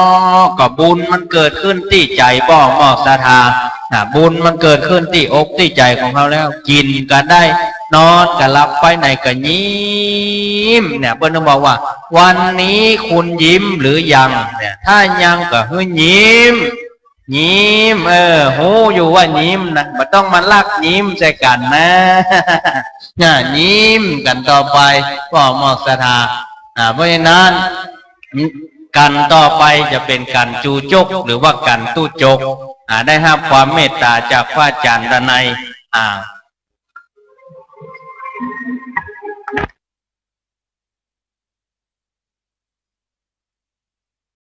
ะ ก็บุญมันเกิดขึ้นตี้ใจ๋ป้ออ้อมออกศรัทธา อ่า บุญมันเกิดขึ้นตี้อกตี้ใจ๋ของเฮาแล้ว กิ๋นก็ได้ นอนก็หลับ ไปไหนก็ยิ้ม เนี่ย เปิ้นต้องบอกว่า วันนี้คุณยิ้มหรือยัง เนี่ย ถ้ายังก็หื้อยิ้ม ยิ้ม เออ ฮู้อยู่ว่ายิ้มนะ บ่ต้องมาลักยิ้มใส่กั๋นนะ เนี่ย ยิ้มกั๋นต่อไป ป้ออ้อมออกศรัทธา อ่า เพราะฉะนั้น ก๋านต่อไปจะเป๋นก๋านจู๊จก หรือว่าก๋านตุ๊จก อ่า ได้ฮับความเมตต๋าจากพระอาจ๋ารย์ดนัย อ่า